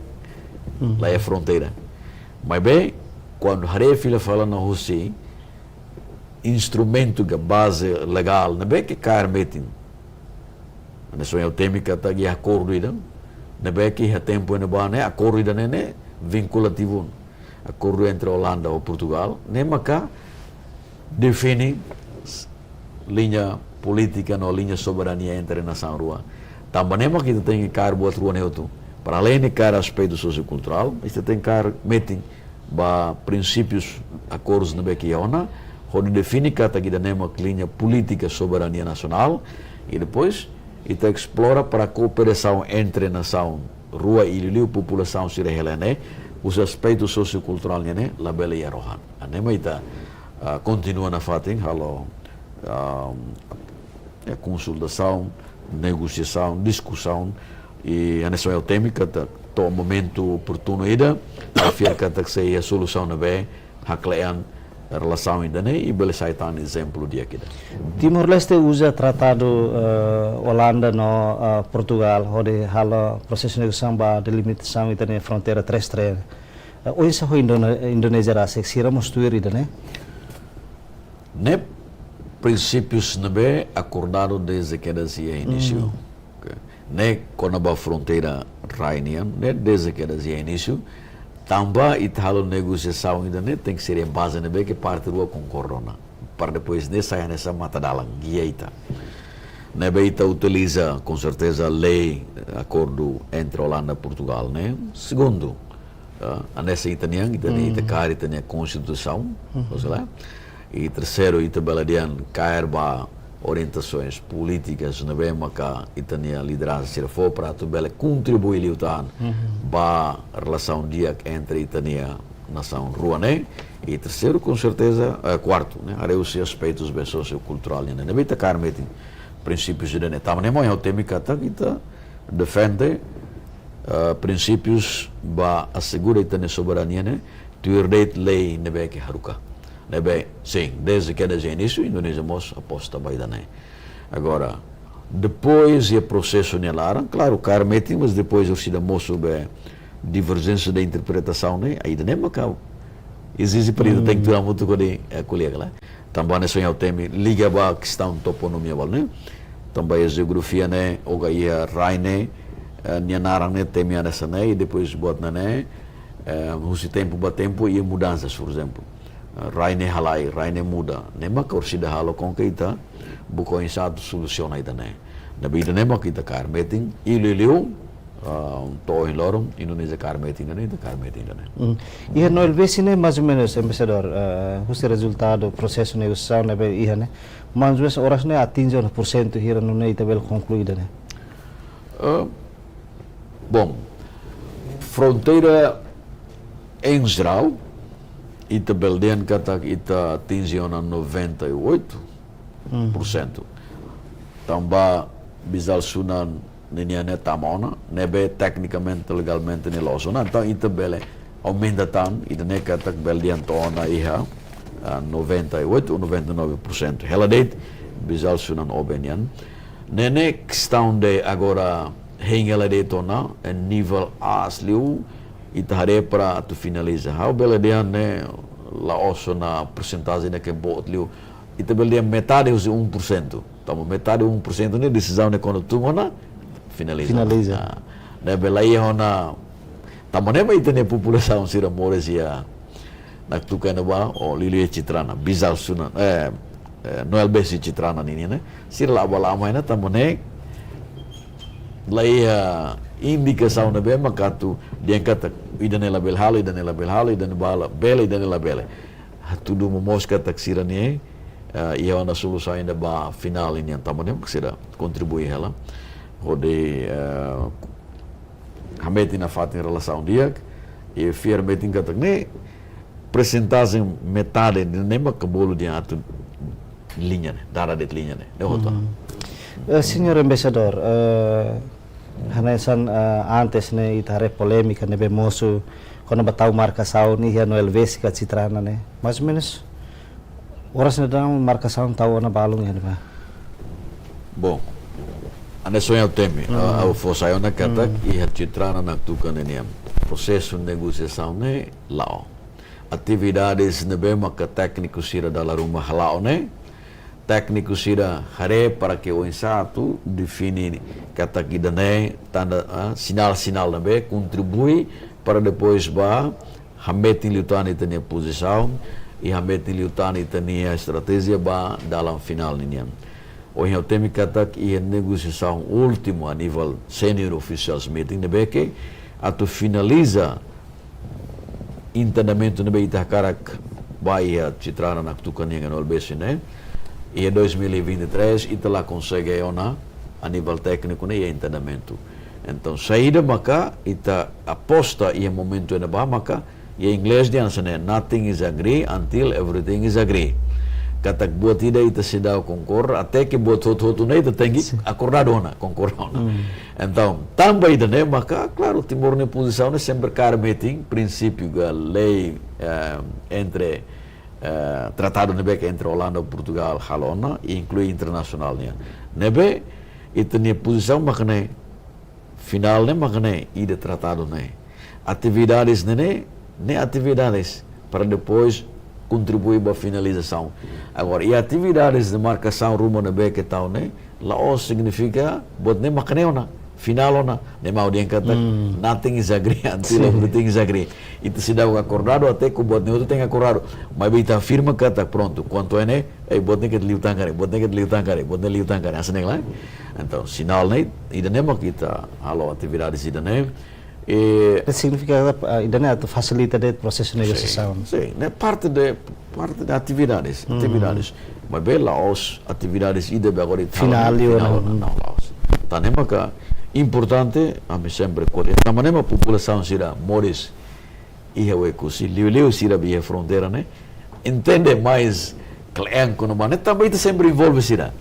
Hmm. la iha fronteira. Maibé, kuandu haree fila fali ona husi instrumentu ka baze legál ne'ebé ke kaer metin. Hanesan ohin ha'u temi katak iha akordu ida, ne'ebé ke iha tempu ne'ebá ne'e, akordu ida-ne'e ne'e vinkulativu. Akordu entre Olanda ho Portugál, ne'e maka define s-, liña polítika no liña soberania entre nasaun rua. Tanba ne'e mak ita tenke kaer buat rua ne'e hotu. Para além de kaer aspetu sosiokulturál, ita tenke kaer metin ba prinsípius akordus ne'ebé ke iha ona, hodi define katak ida-ne'e mak liña polítika soberania nasionál, i depois ita esplora para kooperasaun entre nasaun rua i liuliu populasaun sira hela ne'e, husi aspetu sosiokulturál nian ne'e, labele iha rohan. Ne'e mak ita, ah, kontinua nafatin, halo, ah, eh, konsultasaun, negosiasaun, diskusaun, i hanesan ohin ha'u temi katak to'o momentu oportunu ida, ha'u fiar katak sei iha solusaun ne'ebé hakle'an relasaun ida-ne'e, i bele sai tan ezemplu di'ak ida. Timor-Leste uza tratadu, eh, Olanda no, eh, Portugál, hodi halo prosesu negosiasaun ba delimitasaun ita-nia fronteira terrestre. Eh, oinsá ho Indone-, Indonézia rasik, sira mós tuir ida-ne'e? Ne'e prinsípius ne'ebé akordadu dezde kedas iha inísiu. Hmm. Oke. Ne'e kona-ba fronteira rai nian, ne'e dezde kedas iha inísiu. Tanba ita halo negosiasaun ida-ne'e tenke ser iha baze ne'ebé ke parte rua konkorda ona. Para depois ne'e sai hanesan matadalan, gia ita. Ne'ebé ita utiliza, com certeza, lei, akordu entre Olanda e Portugal, ne'e. Segundu, ah, hanesan ita-nian, ita-nia, ita Hmm. kaer ita-nia konstituisaun, Hmm. loos ka lae? I terseiru, ita bele dehan kaer ba orientasoens polítikas ne'ebé maka ita-nia lideransa sira fó para atu bele kontribui liután Hmm. ba relasaun di'ak entre ita-nia nasaun rua ne'e. I terseiru, com certeza, eh, kuartu, ne'e, haree husi aspetus be sosiokulturál nian ne'e. Ne'ebé ita kaer metin prinsípius ida-ne'e. Tanba ne'e mak ha'u temi katak ita defende, eh, prinsípius ba asegura ita-nia soberania ne'e, tuir de'it lei ne'ebé ke haruka. Ne'ebé, sin, dezde kedas iha inísiu, Indonézia mós aposta ba ida-ne'e. Agora, depois iha prosesu nia laran, klaru, kaer metin, mas depois orsida mosu be diverjénsia de interpretasaun ne'e, ida-ne'e maka ezije para ita tenke Hmm. tuur hamutuk hodi, eh, ko'alia ka lae. Tanba hanesan ohin ha'u temi liga ba kestaun toponímia balu ne'e. Tanba iha jeografia ne'e, oga iha rai ne'e, eh, nia naran ne'e temi hanesan ne'e, i depois buat ne'e ne'e, eh, husi tempu ba tempu iha mudansas, por ezemplu. Eh, rai ne'e halai, rai ne'e muda. Ne'e maka orsida halo konke ita buka oinsá atu solusiona ida-ne'e. Ne'ebé ida-ne'e maka ita kaer metin, i liuliu, ah, to'o ohin loron, Indonézia kaer metin ida-ne'e, ita kaer metin ida-ne'e. Hmm. Iha Noel Bessi ne'e, mais ou menos, embaixadór, eh, husi rezultadu prosesu negosiasaun ne'ebé iha ne'e, mais ou menos oras ne'e atinje ona porsentu hira nune'e ita bele konklui ida-ne'e? Ah, bom, fronteira em geral, ita bele dehan katak ita atinje ona noventa e oito por cento. Hmm. Tanba Bizal Sunan ninian ne'e tama ona, ne'ebé teknikamente, legalmente ne'e la'ós ona. Entaun ita bele aumenta tan, ida-ne'e katak bele dehan to'o ona iha, ah, noventa e oito ou noventa e nove por cento. Hela de'it, Bizal Sunan Oben nian. Ne'e ne'e kestaun de agora hein hela de'it ona, iha nivel aas liu, ita haree para atu finaliza. Ha'u bele dehan ne'e la'ós ona persentajen ne'ebé boot liu. Ita bele dehan metade husi um por cento. Tanba metade um por cento ne'e desizaun ne'e kuandu tun ona finaliza. Finaliza. Ah, ne'ebé laiha ona, tanba ne'e mak ita-nia populasaun sira moris iha Naktuka ne'ebá, ou liuliu iha Citrana, Bizal Sunan, eh, eh, Noel Besik Citrana ninian ne'e. Sira la'o bá la'o mai ona tanba ne'e laiha indikasaun ne'ebé maka atu dehan katak ida-ne'e labele halo, ida-ne'e labele halo, ida-ne'e bá la bele, ida-ne'e labele. Hatudu momoos katak sira-ne'e, eh, iha ona solusaun ida ba finál ninian, tanba ne'e mak sira kontribui hela hodi, eh, hametin nafatin relasaun di'ak, i fiar metin katak ne'e persentajen metade ne'e maka bolu dehan atu liña ne'e, dada de'it liña ne'e, ne'e hotu. Hmm. Eh, Señór Embaixadór, eh, hanesan, eh, antes ne'e ita haree polémika ne'ebé mosu kona-ba tau markasaun iha Noel Besik ka Citrana ne'e. Mais ou menus oras ne'e daudaun markasaun tau ona balun iha ne'ebá? Bom, hanesan ohin ha'u temi, hmm, ah, ha'u fó sai ona katak, hmm, iha Citrana Naktuka ninian prosesu negosiasaun ne'e la'o. Atividades ne'ebé maka tékniku sira dala ruma hala'o ne'e, tékniku sira haree para ke oinsá atu define katak ida-ne'e tanda, ah, sinál-sinál ne'ebé kontribui para depois bá hametin liután ita-nia pozisaun i hametin liután ita-nia estratéjia ba dalan finál ninian. Ohin ha'u temi katak iha negosiasaun últimu a nivel senior officials meeting ne'ebé ke atu finaliza entendimentu ne'ebé ita hakarak ba iha Citrana Naktuka nian ka Noel Besik ne'e. Iha dois mil e vinte e três ita la konsege ona a nivel tékniku ne'e iha entendimentu. Entaun, saida maka ita aposta iha momentu ne'ebá maka iha inglés dehan hanesan ne'e, "Nothing is agree until everything is agree." Katak buat ida ita seidauk konkorda, até ke buat hotu-hotu ne'e ita tenke, sin, akordadu ona, konkorda ona. Hmm. Entaun, tanba ida-ne'e maka, klaru, Timor nia pozisaun ne'e sempre kaer metin prinsípiu ka lei, eh, entre, eh, tratadu ne'ebé ke entre Olanda ho Portugal halo ona, inklui internasionál nian. Ne'ebé, ita-nia pozisaun maka ne'e, finál ne'e maka ne'e, ida tratadu ne'e. Atividades ne'e ne'e, ne'e atividades para depois kontribui ba finalizasaun. Agora, iha atividades de markasaun ruma ne'ebé ke tau ne'e, la'ós signifika buat ne'e maka ne'e ona, finál ona. Ne'e mak ha'u dehan katak, hmm, nothing is agree until, sin, everything is agree. Ita seidauk akordadu até ke buat ne'e hotu tenke akordadu. Maibé ita afirma katak prontu, kuantu a ne'e, eh, buat ne'e ke liután karik, buat ne'e ke liután karik, buat ne'e liután karik, hanesan ne'e lae. Entaun, sinál ne'e, ida-ne'e mak ita halo atividades ida-ne'e. Eh, ne'e signifika, eh, ida-ne'e atu fasilita de'it prosesu, sin, negosiasaun. Sin, ne'e parte de, parte de atividades, hmm, atividades. Maibé la'ós atividades ida be agora ita finál, finál ona, ona, hmm, não, la'ós. Tan ne'e maka importante, ami sempre ko'alia. Tanba ne'e mak populasaun sira moris iha Oekusi, liuliu sira be iha fronteira ne'e, entende mais kle'an kona-ba ne'e, tanba ita sempre envolve sira.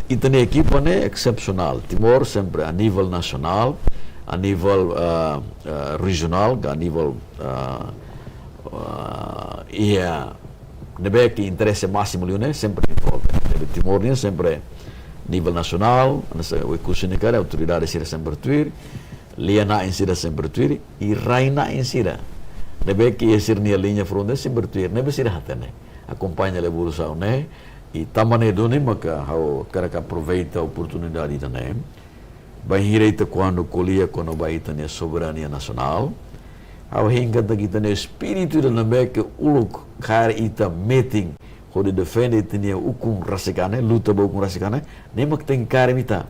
Ita-nia ekipa ne'e excepcional. Timor sempre a nivel nasionál, a nivel, ah, ah, rejionál, a nivel, ah, ah, iha ne'ebé ke interese másimu liu ne'e sempre envolve. Ne'ebé Timor nian sempre nivel nasionál, hanesan Oekusi ne'e karik, autoridade sira sempre tuir, lia-na'in sira sempre tuir, i rai-na'in sira ne'ebé ke iha sira-nia liña fronteira sempre tuir, ne'ebé sira hatene, akompaña evolusaun ne'e, i tanba ne'e duni maka ha'u hakarak aproveita oportunidade ida-ne'e. Bainhira ita kuandu ko'alia kona-ba ita-nia soberania nasionál, ha'u hein katak ita-nia espíritu ida ne'ebé ke uluk kaer ita metin hodi defende ita-nia ukun rasik an ne'e, luta ba ukun rasik an ne'e, ne'e mak tenke kaer ita.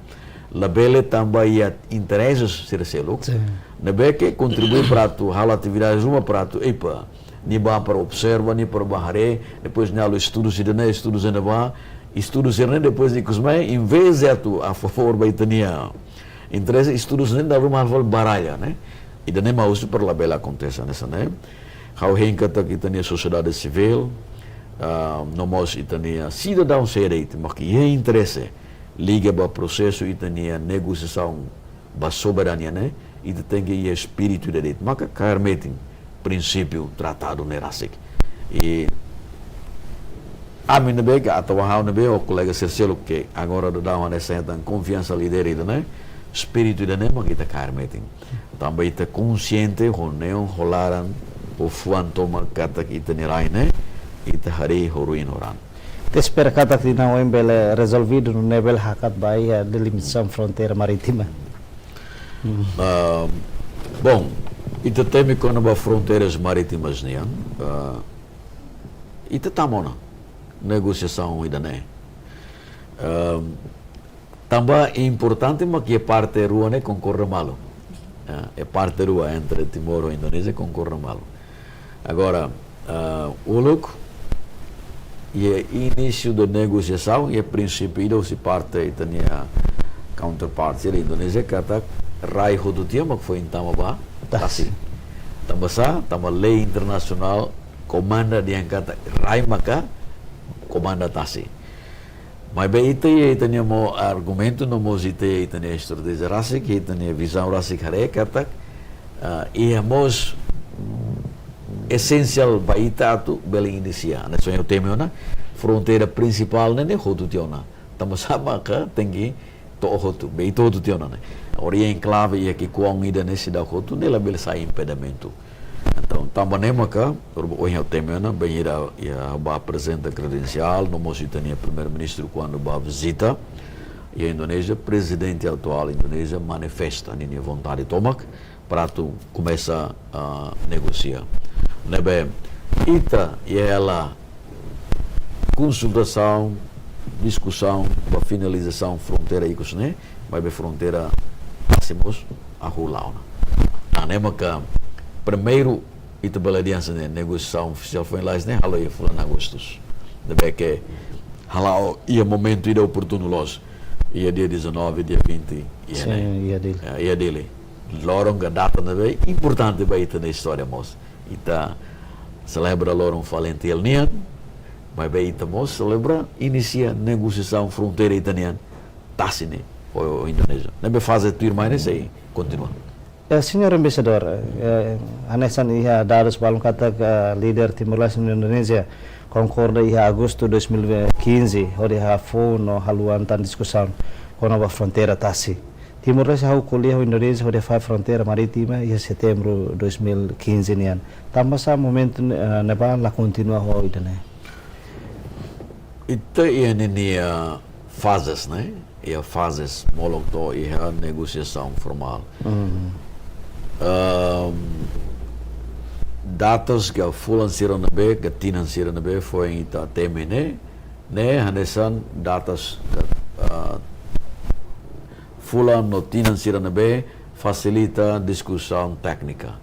Labele tanba iha interese sira seluk, sin, ne'ebé ke kontribui para atu halo atividade ruma para atu, epa, nia bá para observa, nia para bá haree, depois nia halo estudu sira-ne'e, estudu sira-ne'ebá, estudu sira-ne'e, depois ikus mai, em vez de atu a favor ba ita-nia interese, estudu sira-ne'e dala ruma halo baralla, ne'e? Ida-ne'e mak husu para labele akontese hanesan ne'e. Ha'u hein katak ita-nia sosiedade sivíl, ah, no mós ita-nia sidadaun sira de'it mak iha interese liga ba prosesu ita-nia negosiasaun ba soberania ne'e, ita tenke iha espíritu ida de'it. Maka kaer metin prinsípiu tratadu ne'e rasik. I ami ne'ebé ka atu ha'u ne'ebé ho kolega sira seluk ke agora daudaun hanesan hetan konfiansa líder ida-ne'e, espíritu ida-ne'e mak ita kaer metin. Tanba ita konsiente ho neon, ho laran, ho fuan tomak katak ita-nia rai ne'e ita harii ho ruin ho raan. Ita espera katak tinan oin bele rezolvidu no ne'e bele hakat ba iha delimitasaun fronteira marítima. Ah, bom, ita temi kona-ba fronteiras marítimas nian, ah, ita tama ona negosiasaun ida-ne'e. Ah, tanba importante mak iha parte rua ne'e konkorda malu. Ah, iha parte rua entre Timor ho Indonézia konkorda malu. Agora, ah, uluk, iha inísiu da negosiasaun, iha prinsípiu ida husi parte ita-nia counterpart sira Indonézia katak rai hotu tiha mak foin tama ba tasi. Tasi. Tanba sá, tanba lei internasionál komanda dehan katak rai maka komanda tasi. Maibé ita iha ita-nia mós argumentu no mós ita iha ita-nia estratéjia rasik, ita-nia vizaun rasik haree katak, ah, iha mós esensiál ba ita atu bele inisia. Hanesan ohin ha'u temi ona, fronteira prinsipál ne'e ne'e hotu tiha ona. Tanba sá maka tenke to'o hotu, be ita hotu tiha ona ne'e. Agora iha enklave, iha ki'ikoan ida ne'e seidauk hotu, ne'e labele sai impedimentu. Entaun, tanba ne'e maka, ohin ha'u temi ona, bainhira iha ba aprezenta kredensiál, no mós ita-nia Primeiru-Ministru kuandu ba vizita iha Indonézia, Prezidente atuál Indonézia manifesta ninia vontade tomak para atu komesa, ah, negosia. Ne'ebé, ita iha hela konsultasaun, diskusaun, ba finalizasaun fronteira ikus ne'e, maibé fronteira tasi mós hahú la'o ona. Tan ne'e maka primeiru ita bele dehan hanesan ne'e, negosiasaun ofisiál foin lalais ne'e halo iha fulan Agostu. Ne'ebé ke hala'o iha momentu ida oportunu loos, iha dia dezanove, dia vinte, iha ne'e. Sin, iha Dili. Ya, iha Dili. Loron ka data ne'ebé importante ba ita-nia istória mós. Ita selebra loron FALINTIL nian, maibé ita mós selebra inisia negosiasaun fronteira ita-nian tasi ne'e ho, ho Indonézia. Ne'ebé faze tuirmai ne'e sei kontinua. Eh, Señór Embaixadór, eh, hanesan iha dadus balun katak, eh, líder Timor-Leste no Indonézia konkorda iha Agostu dois mil e quinze, hodi hafoun no haluan tan diskusaun kona-ba fronteira tasi. Timor-Leste hahú ko'alia ho Indonézia hodi fahe fronteira marítima iha Setembru dois mil e quinze nian. Tanba sá momentu, eh, ne'ebá la kontinua ho ida-ne'e? Ita iha ninia fazes, ne'e? Iha fazes molok to'o iha negosiasaun formál. Mhm. Ehm, datas ka fulan sira ne'ebé, ka tinan sira ne'ebé foin ita temi ne'e, ne'e hanesan datas ka, ah, fulan no tinan sira ne'ebé fasilita diskusaun téknika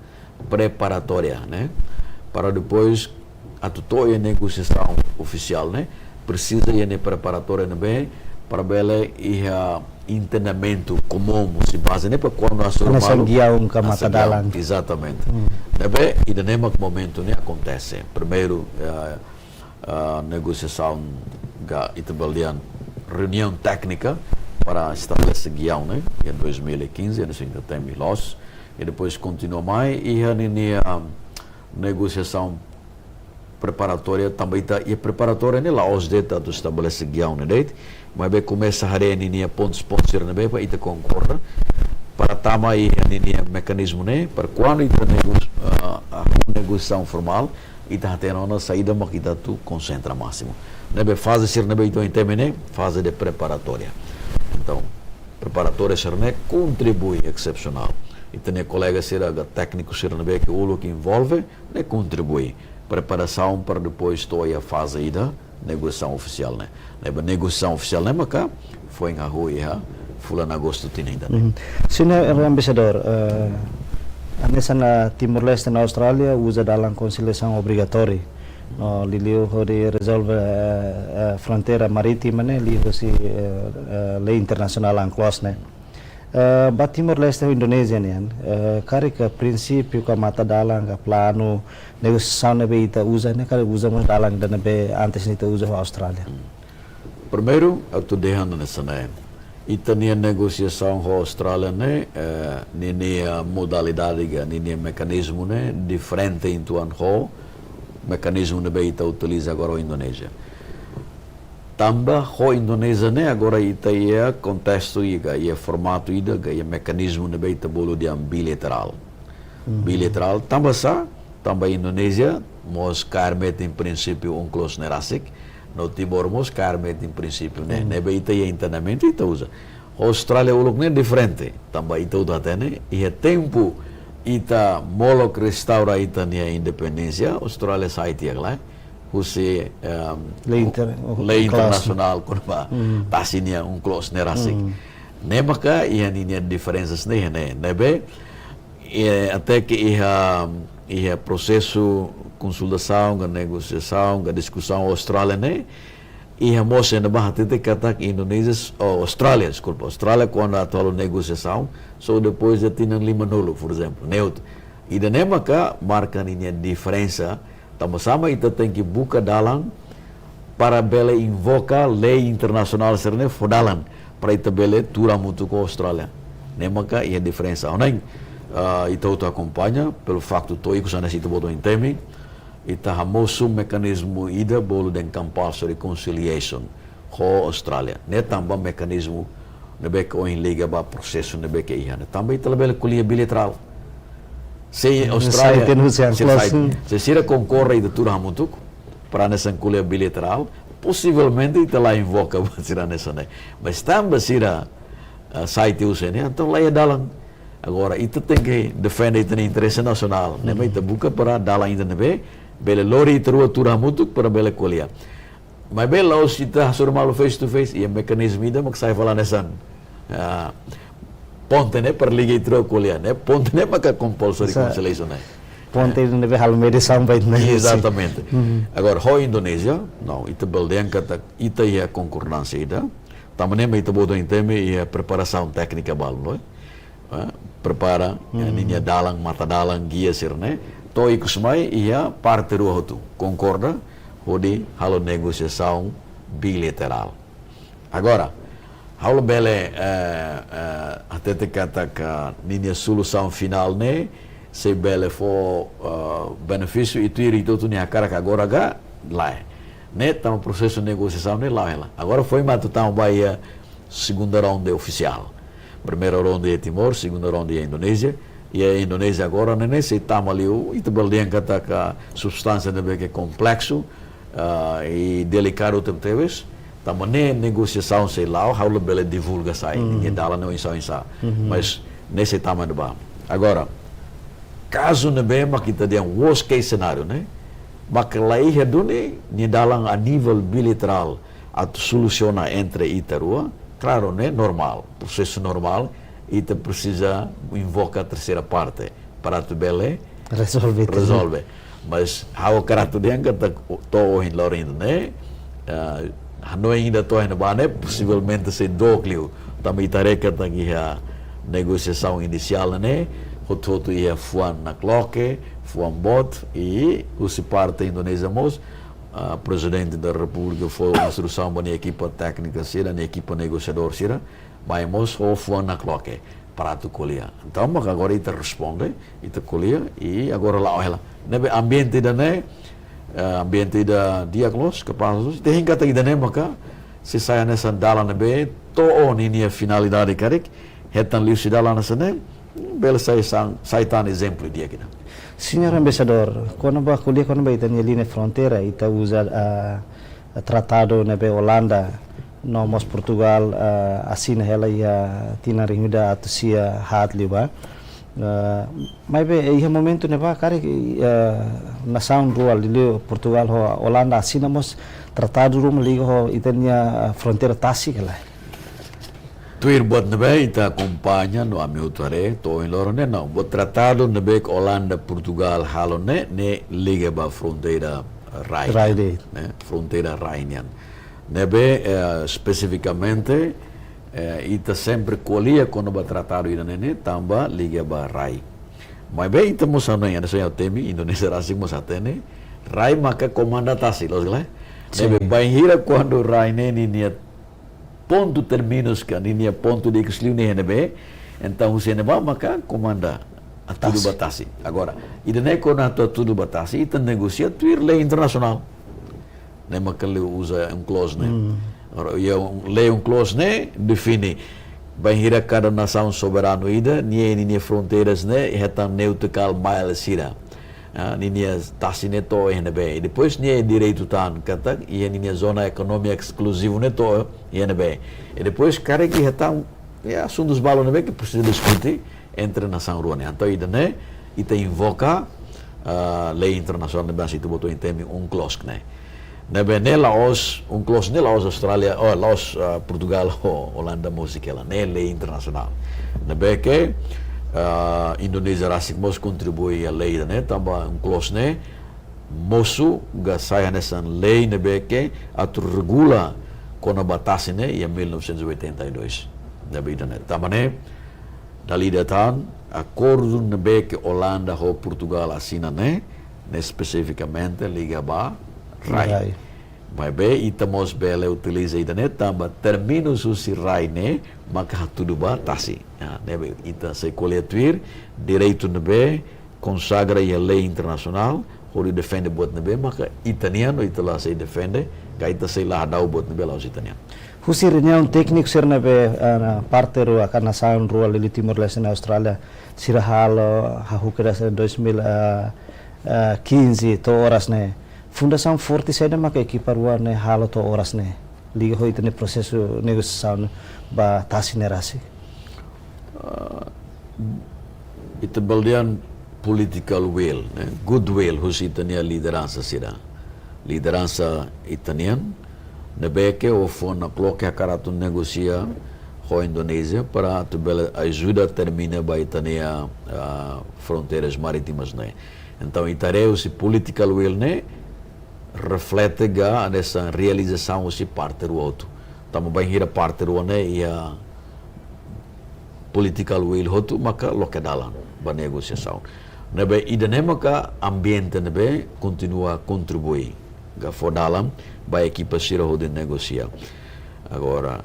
preparatória, ne'e? Para depois atu to'o iha negosiasaun ofisiál, ne'e? Presiza iha ne'e preparatória ne'ebé para bele iha entendimentu komún, husi baze ne'e, para kuandu hasoru malu, hanesan giaun ka matadalan. Exatamente. Hmm. Ne'ebé, ida-ne'e mak momentu ne'e akontese. Primeiru, eh, ah, negosiasaun ka ita bele dehan reuniaun téknika para estabelese giaun, ne'e? Iha dois mil e quinze, iha ne'e sei ita temi loos. I depois kontinua mai iha ninia, ah, negosiasaun preparatória, tanba ita iha preparatória ne'e la'ós de'it atu estabelese giaun ne'e de'it, maibé komesa haree ninia pontus-pontus sira ne'ebé para ita konkorda, para tama iha ninia mekanizmu ne'e, para kuandu ita negos-, ah, ah, negosiasaun formál, ita hatene ona saida mak ita atu konsentra másimu. Ne'ebé faze sira ne'ebé ita temi ne'e, faze de preparatória. Entaun, preparatória sira ne'e kontribui exepsionál. Ita-nia kolega sira ka tékniku sira ne'ebé ke uluk envolve, ne'e kontribui. Preparasaun para depois to'o iha faze ida negosiasaun ofisiál ne'e. Ne'ebé negosiasaun ofisiál ne'e maka foin hahú iha fulan Agostu tinan ida-ne'e. Mhm. Señór Embaixadór, eh, hanesan Timor-Leste no Austrália uza dalan konsiliasaun obrigatóriu. No liuliu hodi rezolve, eh, eh, fronteira marítima ne'e liuhusi, eh, eh, lei internasionál UNCLOS ne'e. Eh, ba Timor-Leste ho Indonézia nian, eh, karik prinsípiu ka matadalan ka planu negosiasaun ne'ebé ita uza ne'e, karik uza mós dalan ida ne'ebé antes ne'e ita uza ho Austrália? Hmm. Primeiru, atu dehan hanesan ne'e. Ita-nia negosiasaun ho Austrália ne'e, eh, ninia modalidade ka, ninia mekanizmu ne'e diferente uitoan ho mekanizmu ne'ebé ita utiliza agora ho Indonézia. Tanba ho Indonézia ne'e agora ita iha kontestu ida, iha formatu ida, ka iha mekanizmu ne'ebé ita bolu dehan bilaterál. Bilaterál, tanba sá, tanba Indonézia mós kaer metin prinsípiu UNCLOS ne'e rasik, no Timor mós kaer metin prinsípiu ne'e, ne'ebé ita iha internamente ita uza. Austrália uluk ne'e diferente, tanba ita hotu hatene, iha tempu ita molok restaura ita-nia independénsia, Austrália sai tiha lai, husi, ehm, lei inter-, lei UNCLOS internasionál kona-ba tasi nia UNCLOS ne'e rasik. Ne'e maka iha ninia diferensa sira-ne'e, ne'ebé, eh, até ke iha, iha prosesu konsultasaun, ka negosiasaun, ka diskusaun Austrália ne'e, iha mós ema ne'ebé hatete katak Indonézia, oh, Austrália, deskulpa, Austrália kuandu atu halo negosiasaun, só depois de tinan limanulu, por ezemplu, ne'e hotu. Ida-ne'e maka marka ninia diferensa, tanba sá mak ita tenke buka dalan para bele invoka lei internasionál sira-ne'e fó dalan para ita bele tuur hamutuk ho Austrália. Ne'e maka iha diferensa. Ohin, ah, ita hotu akompaña, pelo faktu to'o ikus hanesan ita-boot ohin temi, ita hamosu mekanizmu ida bolu dehan compulsory conciliation ho Austrália. Ne'e tanba mekanizmu ne'ebé ke ohin liga ba prosesu ne'ebé ke iha ne'e. Tanba ita labele ko'alia bilaterál. Se Austrália, sai tiha husi UNCLOS, se sira konkorda ita tuur hamutuk para hanesan ko'alia bilaterál, posivelmente ita la invoka ba sira hanesan ne'e. Mas tanba sira, ah, sai tiha husi ne'e, entaun la iha dalan. Agora, ita tenke defende ita-nia interese nasionál. Ne'e mak ita buka para dalan ida ne'ebé bele lori ita rua tuur hamutuk para bele ko'alia. Maibé la'ós ita hasoru malu face to face, iha mekanizmu ida mak sai fali hanesan, ah, ponte ne'e para liga ita rua ko'alia, ne'e ponte ne'e maka compulsory conciliation ne'e. Ponte ne'ebé halo mediasaun ba ita ne'e. Exatamente. Agora, ho Indonézia, não, ita bele dehan katak ita iha konkordánsia ida, tanba ne'e mak ita-boot ohin temi iha preparasaun téknika balu, no? Eh, prepara, eh, ninia dalan, matadalan, gia sira-ne'e. To'o ikus mai iha parte rua hotu konkorda hodi halo negosiasaun bilaterál. Agora, ha'u labele, eh, eh, hatete katak ninia solusaun finál ne'e sei bele fó, eh, benefísiu ita iri ita hotu nia hakarak agora ka lae. Ne'e tanba prosesu negosiasaun ne'e la'o hela. Agora foin mak atu tama ba iha segunda ronda ofisiál. Primeira ronda iha Timor, segunda ronda iha Indonézia. Iha Indonézia agora ne'e, ne'e sei tama liu, ita bele dehan katak substánsia ne'ebé ke kompleksu, ah, i delikadu tebetebes. Tanba ne'e negosiasaun sei la'o, ha'u labele divulga sai, ninia dalan ne'e oinsá, oinsá. Mas ne'e sei tama ne'ebá. Agora, kazu ne'ebé mak ita dehan worst case scenario ne'e, mak la iha duni nia dalan a nivel bilaterál atu solusiona entre ita rua, klaru, ne'e normál, prosesu normál, ita presiza invoka terseira parte para atu bele rezolve. Mas ha'u hakarak atu dehan katak to'o ohin loron ida-ne'e, ah, hanoin ida to'o iha ne'ebá ne'e, posivelmente sei dook liu. Tanba ita haree katak iha negosiasaun inisiál ne'e, hotu-hotu iha fuan nakloke, fuan boot, i husi parte Indonézia mós, ah, Prezidente da Repúblika fó instrusaun ba nia ekipa téknika sira, nia ekipa negosiadór sira, mai mós ho fuan nakloke para atu ko'alia. Entaun, maka agora ita responde, ita ko'alia, i agora la'o hela. Ne'ebé ambiente ida-ne'e, eh, ambiente ida di'ak loos, kapás loos, ita hein katak ida-ne'e maka sei sai hanesan dalan ne'ebé to'o ninia finalidade karik, hetan liuhusi dalan hanesan ne'e, bele sai san, sai tan ezemplu di'ak ida. Señór Embaixadór, kona-ba ko'alia kona-ba ita-nia liña fronteira, ita uza, ah, tratadu ne'ebé Olanda no mós Portugál, ah, asina hela iha tinan rihun ida atus sia haat liubá. Ah, maibé iha momentu ne'ebá karik, ah, nasaun rua liuliu Portugál ho Olanda asina mós tratadu ruma liga ho ita-nia, ah, fronteira tasi ka lae? Tuir buat ne'ebé ita akompaña no ami hotu haree, to'o ohin loron ne'e, não. Buat tratadu ne'ebé ke Olanda, Portugál halo ne'e, ne'e liga ba fronteira rai. Rai de'it. Ne'e, fronteira rai nian. Ne'ebé, eh, espesifikamente, eh, ita sempre ko'alia kona-ba tratadu ida-ne'e ne'e, tanba liga ba rai. Maibé ita mós hanoin, hanesan ha'u temi, Indonézia rasik mós hatene, rai maka komanda tasi, loos ka lae? Sin. Ne'ebé bainhira kuandu rai ne'e ninia pontu terminus ka ninia pontu de equilíbrio ne'e iha ne'ebé. Entaun husi ne'ebá maka komanda atu hatudu ba tasi. Agora, ida-ne'e kuandu atu hatudu ba tasi, ita negosia tuir lei internasionál. Ne'e maka lei uza UNCLOS ne'e. Agora, iha lei UNCLOS ne'e define bainhira kada nasaun soberanu ida, nia, ninia fronteiras ne'e hetan neutru ka mael sira. Ah, ninia tasi ne'e to'o iha ne'ebé. I depois nia direitu tan katak iha ninia zona ekonomia eskluzivu ne'e to'o iha ne'ebé. I depois karik iha tan, ya, asuntus balu ne'ebé ke presiza diskute entre nasaun rua ne'e. Entaun ida-ne'e ita invoka, ah, lei internasionál ne'ebé ita botou iha temi UNCLOS ne'e. Ne'ebé ne'e la'ós, UNCLOS ne'e la'ós Austrália, oh, la'ós, ah, Portugal, oh, Olanda mós sei hela, ne'e lei internasionál. Ne'ebé ke, ah, Indonézia rasik mós kontribui iha lei ida-ne'e, tanba UNCLOS ne'e mosu ka sai hanesan lei ne'ebé ke atu regula kona-ba tasi ne'e iha mil novecentos e oitenta e dois. Ne'ebé ida-ne'e. Tanba ne'e, dala ida tan, akordu ne'ebé ke Olanda ho Portugal asina ne'e, ne'e espesifikamente liga ba rai. Rai. Maibé ita mós bele utiliza ida-ne'e tanba terminus husi rai ne'e maka hatudu ba tasi. Ya, ne'ebé ita sei ko'alia tuir direitu ne'ebé konsagra iha lei internasionál, hodi defende buat ne'ebé maka ita-nian, no ita la sei defende, ka ita sei la hadau buat ne'ebé la'ós ita-nian. Husi reuniaun tékniku sira ne'ebé, ah, parte rua ka nasaun rua liuliu Timor-Leste no Austrália sira halo, hahú kedas dois mil, ah, ah, quinze to'o oras ne'e. Fundasaun forte saida maka ekipa rua ne'e halo to'o oras ne'e liga ho ita-nia prosesu negosiasaun ba tasi ne'e rasik? Ah, ita bele dehan political will, ne'e? Goodwill husi ita-nia lideransa sira. Lideransa ita-nian, ne'ebé ke o fó ona koloke hakarak atu negosia ho Indonézia para atu bele ajuda termina ba ita-nia, ah, fronteiras marítimas ne'e. Entaun, ita haree husi political will ne'e reflete ka hanesan realizasaun husi parte rua hotu. Tanba bainhira parte rua ne'e iha political will hotu maka loke dalan ba negosiasaun. Ne'ebé ida-ne'e maka ambiente ne'ebé kontinua kontribui ka fó dalan ba ekipa sira hodi negosia. Agora,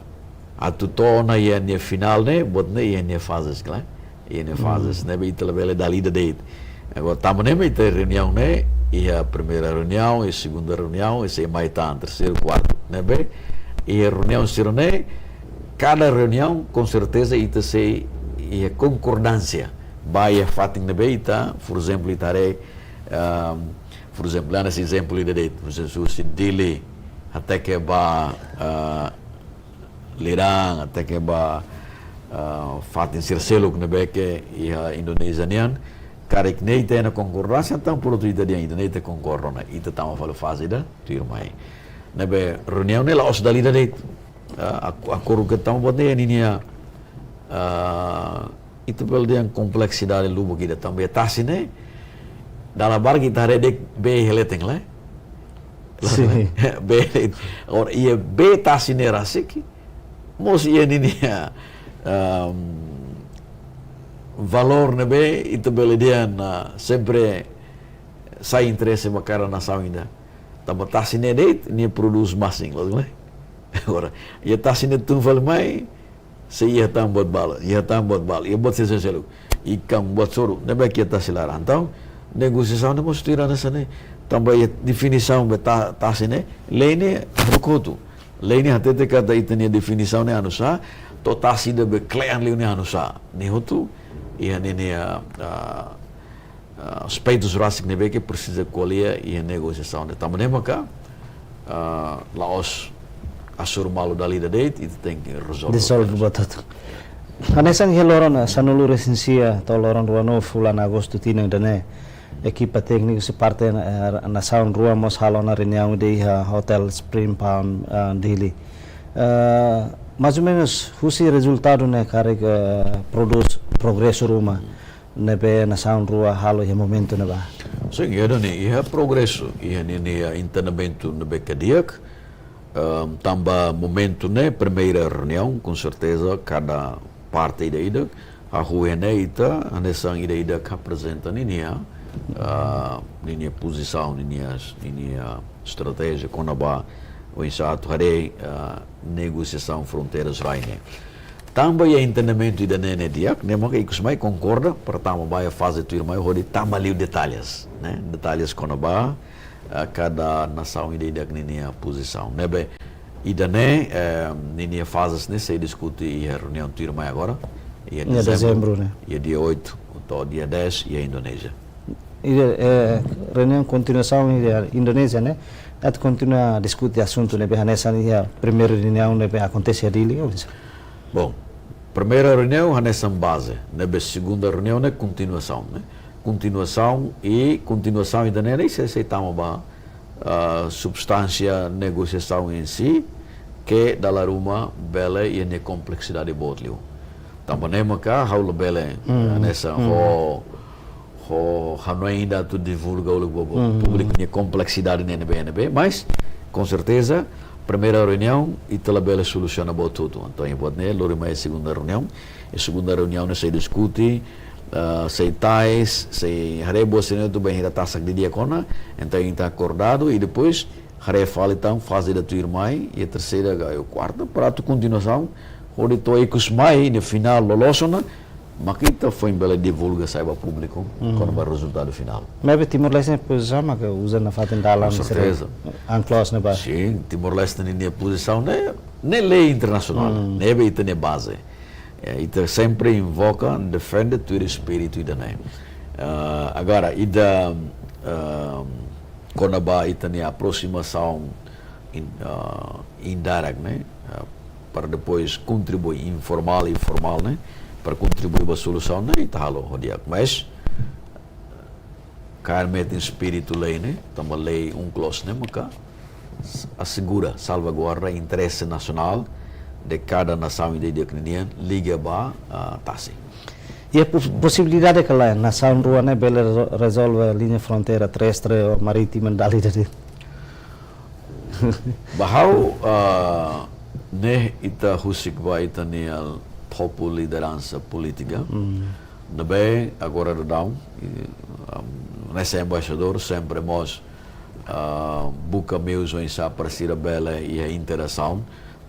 atu to'o ona iha nia finál ne'e, buat ne'e iha nia fazes, klaru. Iha nia fazes, ne'ebé ita labele dala ida de'it. Agora, tanba ne'e mak ita reuniaun ne'e, iha primeira reuniaun, iha segunda reuniaun, iha sei mai tan, terseiru, kuartu. Ne'ebé, iha reuniaun sira-ne'e, kada reuniaun, com certeza, ita sei iha konkordánsia. Ba iha fatin ne'ebé ita, por ezemplu, ita haree, ah, por ezemplu, hanesan ezemplu ida de'it, por ezemplu, husi Dili, até ke ba, ah, Lirang, até ke ba, ah, fatin sira seluk ne'ebé ke iha Indonézia nian, karik ne'e ita iha ona konkordánsia, entaun prontu ita dehan ida-ne'e ita konkorda ona, ita tama fali faze ida tuirmai. Ne'ebé reuniaun ne'e la'ós dala ida de'it. Ah, ak-, akordu ke tama buat ne'e ninia, ah, ita bele dehan kompleksidade lubuk ida tanba iha tasi ne'e, dala barak ita haree de'it bee iha leten, lae? Sin. Bee, agora, iha bee tasi ne'e rasik, mós iha ninia, ehm, valór ne'ebé ita bele dehan, ah, sempre sai interese ba kada nasaun ida. Tanba tasi ne'e de'it, nia prodús masin, loos ka lae? Agora, iha tasi ne'e tun fali mai, sei iha tan buat balu, iha tan buat balu, iha buat sira seluk. Ikan, buat soru, ne'ebé ke iha tasi laran. Entaun, negosiasaun ne'e mós tuir hanesan ne'e. Tanba iha definisaun ba ta-, tasi ne'e, lei ne'e haruka hotu. Lei ne'e hatete katak ita-nia definisaun ne'e oinsá, to'o tasi ida be kle'an liu ne'e oinsá. Ne'e hotu, iha ninia, ah, ah, ah, aspetus rasik ne'ebé ke presiza ko'alia iha negosiasaun ne'e. Tanba ne'e maka, ah, la'ós hasoru malu dala ida de'it, ita tenke rezolve. Rezolve buat hotu. Hanesan iha loron, ah, sanulu-resin-sia to'o loron ruanulu fulan Agostu tinan ida-ne'e, ekipa tékniku husi parte, eh, nasaun rua mós halo ona reuniaun ida iha Hotel Spring Palm, ah, Dili. Eh, mais ou menus, husi rezultadu ne'e karik, eh, prodús progresu ruma ne'ebé nasaun rua halo iha momentu ne'ebá? Sin, iha duni, iha progresu, iha ninia, ah, entendimentu ne'ebé ke di'ak, ehm, tanba momentu ne'e primeira reuniaun, com certeza, kada parte ida-idak hahú iha ne'e ita, hanesan ida-idak aprezenta ninia, ah, ninia pozisaun, ninia, ninia estratéjia kona-ba oinsá atu haree, ah, negosiasaun fronteiras rai ne'e. Tanba iha entendimentu ida-ne'e ne'e di'ak, ne'e maka ikus mai konkorda, para tama ba iha faze tuirmai, hodi tama liu detalles, ne'e? Detalles kona-ba, ah, kada nasaun ida-idak ninia pozisaun. Ne'ebé, ida-ne'e, eh, ninia fazes ne'e sei diskute iha reuniaun tuirmai agora, iha Iha dezembru, dezembru, ne'e? Iha dia oito to'o dia dez, iha Indonézia. Iha, eh, reuniaun kontinuasaun iha Indonézia, ne'e? Atu kontinua diskute asuntu ne'ebé hanesan iha primeira reuniaun ne'ebé akontese iha Dili, oinsá? Bom, primeira reuniaun hanesan baze, ne'ebé segunda reuniaun ne'e kontinuasaun, ne'e? Kontinuasaun i kontinuasaun ida-ne'e ne'e sei, sei tama ba, ah, substánsia negosiasaun em si, ke dala ruma bele iha nia kompleksidade boot liu. Tanba ne'e maka ha'u labele, Hmm. hanesan Hmm. ho, ho hanoin ida atu divulga uluk ba, ba Hmm. públiku nia kompleksidade ne'e ne'ebé, ne'ebé, mas, com certeza, primeira reuniaun, ita labele solusiona buat hotu. Entaun, iha buat ne'e, lori mai segunda reuniaun, iha segunda reuniaun ne'e sei diskute, ah, sei tais, sei haree buat sira-ne'e atu bainhira tasak didi'ak ona, entaun ita akordadu, i depois, haree fali tan faze ida tuirmai, iha terseira ka iha kuarta, para atu kontinuasaun, hodi to'o ikus mai, iha finál loloos ona, maka ita foin bele divulga sai ba públiku, Hmm. kona-ba rezultadu finál. Maibé Timor-Leste nia pozisaun maka uza nafatin dalan Com certeza. sira anklos ne'ebá. Sin, Timor-Leste ninia pozisaun ne'e, ne'e lei internasionál, Hmm. ne'ebé ita-nia baze. Eh, ita sempre invoka, defende tuir espíritu ida-ne'e. Ah, agora, ida, ah, kona-ba ita-nia aproximasaun in-, ah, indirect, ne'e? Ah, para depois kontribui informál i formál, ne'e? Para kontribui ba solusaun, ne'e? Ita halo ho di'ak. Mas, kaer metin espíritu lei, ne'e? Tanba lei unklos, ne'e? Maka s-, asegura, salvaguarda interese nasionál de kada nasaun ida-idak ninian, liga ba, ah, tasi. Iha pos-, posibilidade ka lae, nasaun rua ne'e bele rezo-, rezolve liña fronteira terrestre ou marítima dala ida de'it? Ba ha'u, ah, ne'e ita husik ba ita-nia topu lideransa polítika. Hmm. Ne'ebé agora daudaun, i, ah, hanesan embaixadór sempre mós, ah, buka meius oinsá para sira bele iha interasaun,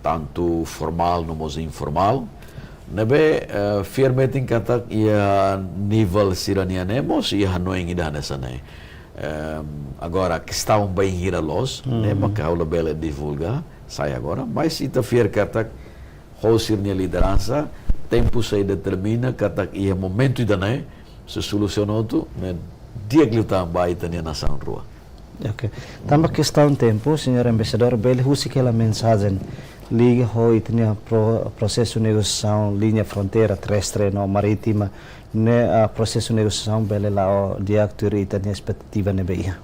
tantu formál no mós informál. Ne'ebé, eh, fiar metin katak iha nivel sira-nian ne'e mós iha hanoin ida hanesan ne'e. Em, agora, kestaun bainhira loos, ne'e Hmm. maka ha'u labele divulga sai agora, mas ita fiar katak ho sira-nia lideransa, tempu sei determina katak iha momentu ida-ne'e, sei solusiona hotu, ne'e di'ak liután ba ita-nia nasaun rua. Ok. Tanba kestaun tempu, señór embaixadór, bele husik hela mensajen liga ho ita-nia pro-, prosesu negosiasaun liña fronteira terrestre no marítima, ne'e, ah, prosesu negosiasaun bele la'o di'ak tuir ita-nia espetativa ne'ebé iha.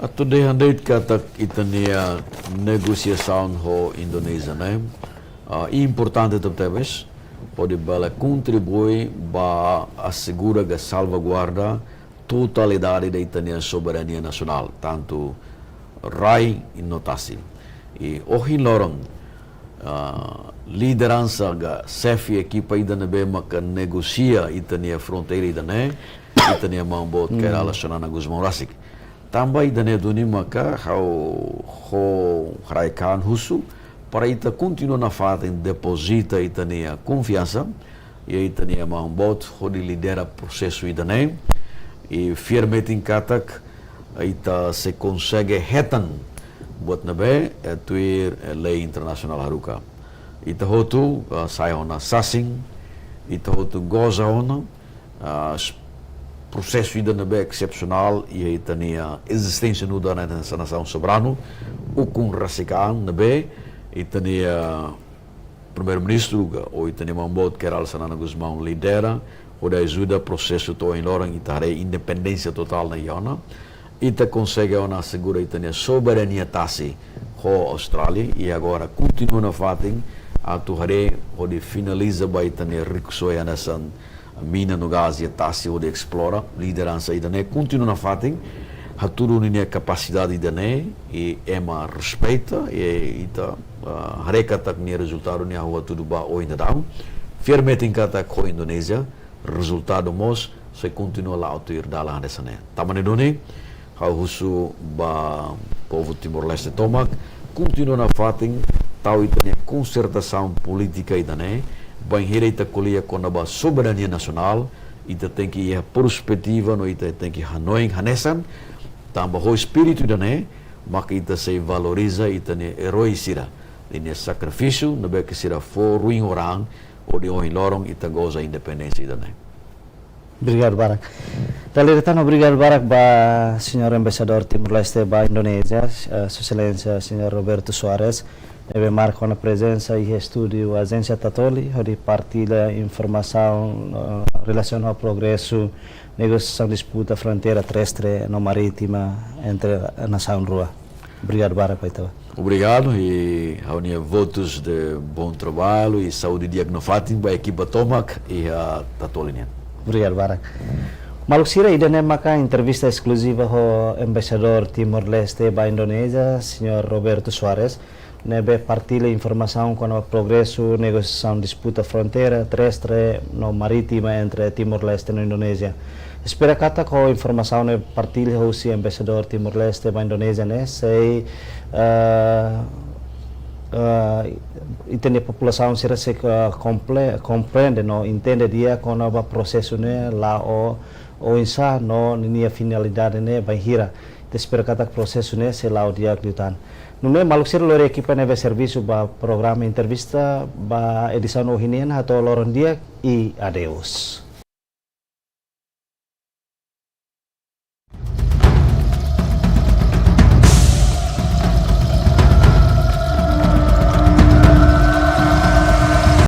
Atu dehan de'it katak ita-nia negosiasaun ho Indonézia ne'e, ah, importante tebetebes, hodi bele kontribui ba asegura ka salvaguarda totalidade de ita-nia soberania nasionál, tantu rai i no tasi. I ohin loron, ah, lideransa ka xefe ekipa ida ne'ebé maka negosia ita-nia fronteira ida-ne'e, ita-nia maun boot Hmm. Kay Rala Xanana Gusmão rasik. Tanba ida-ne'e duni maka ha'u ho rai-kaan husu, para ita kontinua nafatin depozita ita-nia konfiansa, iha ita-nia maun boot hodi lidera prosesu ida-ne'e, i fiar metin katak ita sei konsege hetan buat ne'ebé, eh, tuir, eh, lei internasionál haruka. Ita hotu, ah, sai ona sasin, ita hotu goza ona, ah, s-, prosesu ida ne'ebé excepcional iha ita-nia ezisténsia nu'udar hanesan nasaun soberanu, ukun rasik an ne'ebé ita-nia Primeiru-Ministru ka, ou ita-nia maun boot Kay Rala Xanana Gusmão lidera, hodi ajuda prosesu to'o ohin loron ita haree independénsia totál ona iha ona. Ita konsege ona asegura ita-nia soberania tasi ho Austrália, i agora kontinua nafatin atu haree hodi finaliza ba ita-nia rikusoin hanesan mina no gás iha tasi hodi esplora, lideransa ida-ne'e kontinua nafatin hatudu ninia kapasidade ida-ne'e, i ema respeita, i ita, ah, haree katak nia rezultadu ne'e hahú hatudu ba oin daudaun. Fiar metin katak ho Indonézia, rezultadu mós sei kontinua la'o tuir dalan hanesan ne'e. Tanba ne'e duni, ha'u husu ba povu Timor-Leste tomak, kontinua nafatin tau ita-nia konsertasaun polítika ida-ne'e, bainhira ita ko'alia kona-ba soberania nasionál, ita tenke iha perspetiva no ita tenke hanoin hanesan, tanba ho espíritu ida-ne'e, maka ita sei valoriza ita-nia erói sira, ninia sakrifísiu ne'ebé ke sira fó ruin ho raan, hodi ohin loron ita goza independénsia ida-ne'e. Obrigadu barak. Dala ida tan obrigadu barak ba Señór Embaixadór Timor-Leste ba Indonézia, eh, Sua Exelénsia Señór Roberto Soares, ne'ebé marka ona prezensa iha estúdiu Ajénsia Tatoli, hodi partilla informasaun, eh, relasiona ho progresu negosiasaun disputa fronteira terrestre no marítima entre nasaun rua. Obrigadu barak ba ita-boot. Obrigadu, i ha'u-nia votus de bom trabalho i saúde di'ak nafatin ba ekipa tomak iha Tatoli nian. Obrigadu barak. Maluk sira, ida-ne'e maka entrevista eskluziva ho Embaixadór Timor-Leste ba Indonézia, Señór Roberto Soares, ne'ebé partilla informasaun kona-ba progresu negosiasaun disputa fronteira terrestre no marítima entre Timor-Leste no Indonézia. Espera katak ho informasaun ne'ebé partilla husi Embaixadór Timor-Leste ba Indonézia ne'e sei, eh, eh, ita-nia populasaun sira sei, eh, komple-, komprende no entende di'ak kona-ba prosesu ne'e la'o oinsá no ninia finalidade ne'e bainhira. Ita espera katak prosesu ne'e sei la'o di'ak liután. Nune'e maluk sira, lori ekipa ne'ebé servisu ba programa entrevista ba edisaun ohin nian, hato'o loron di'ak i adeus.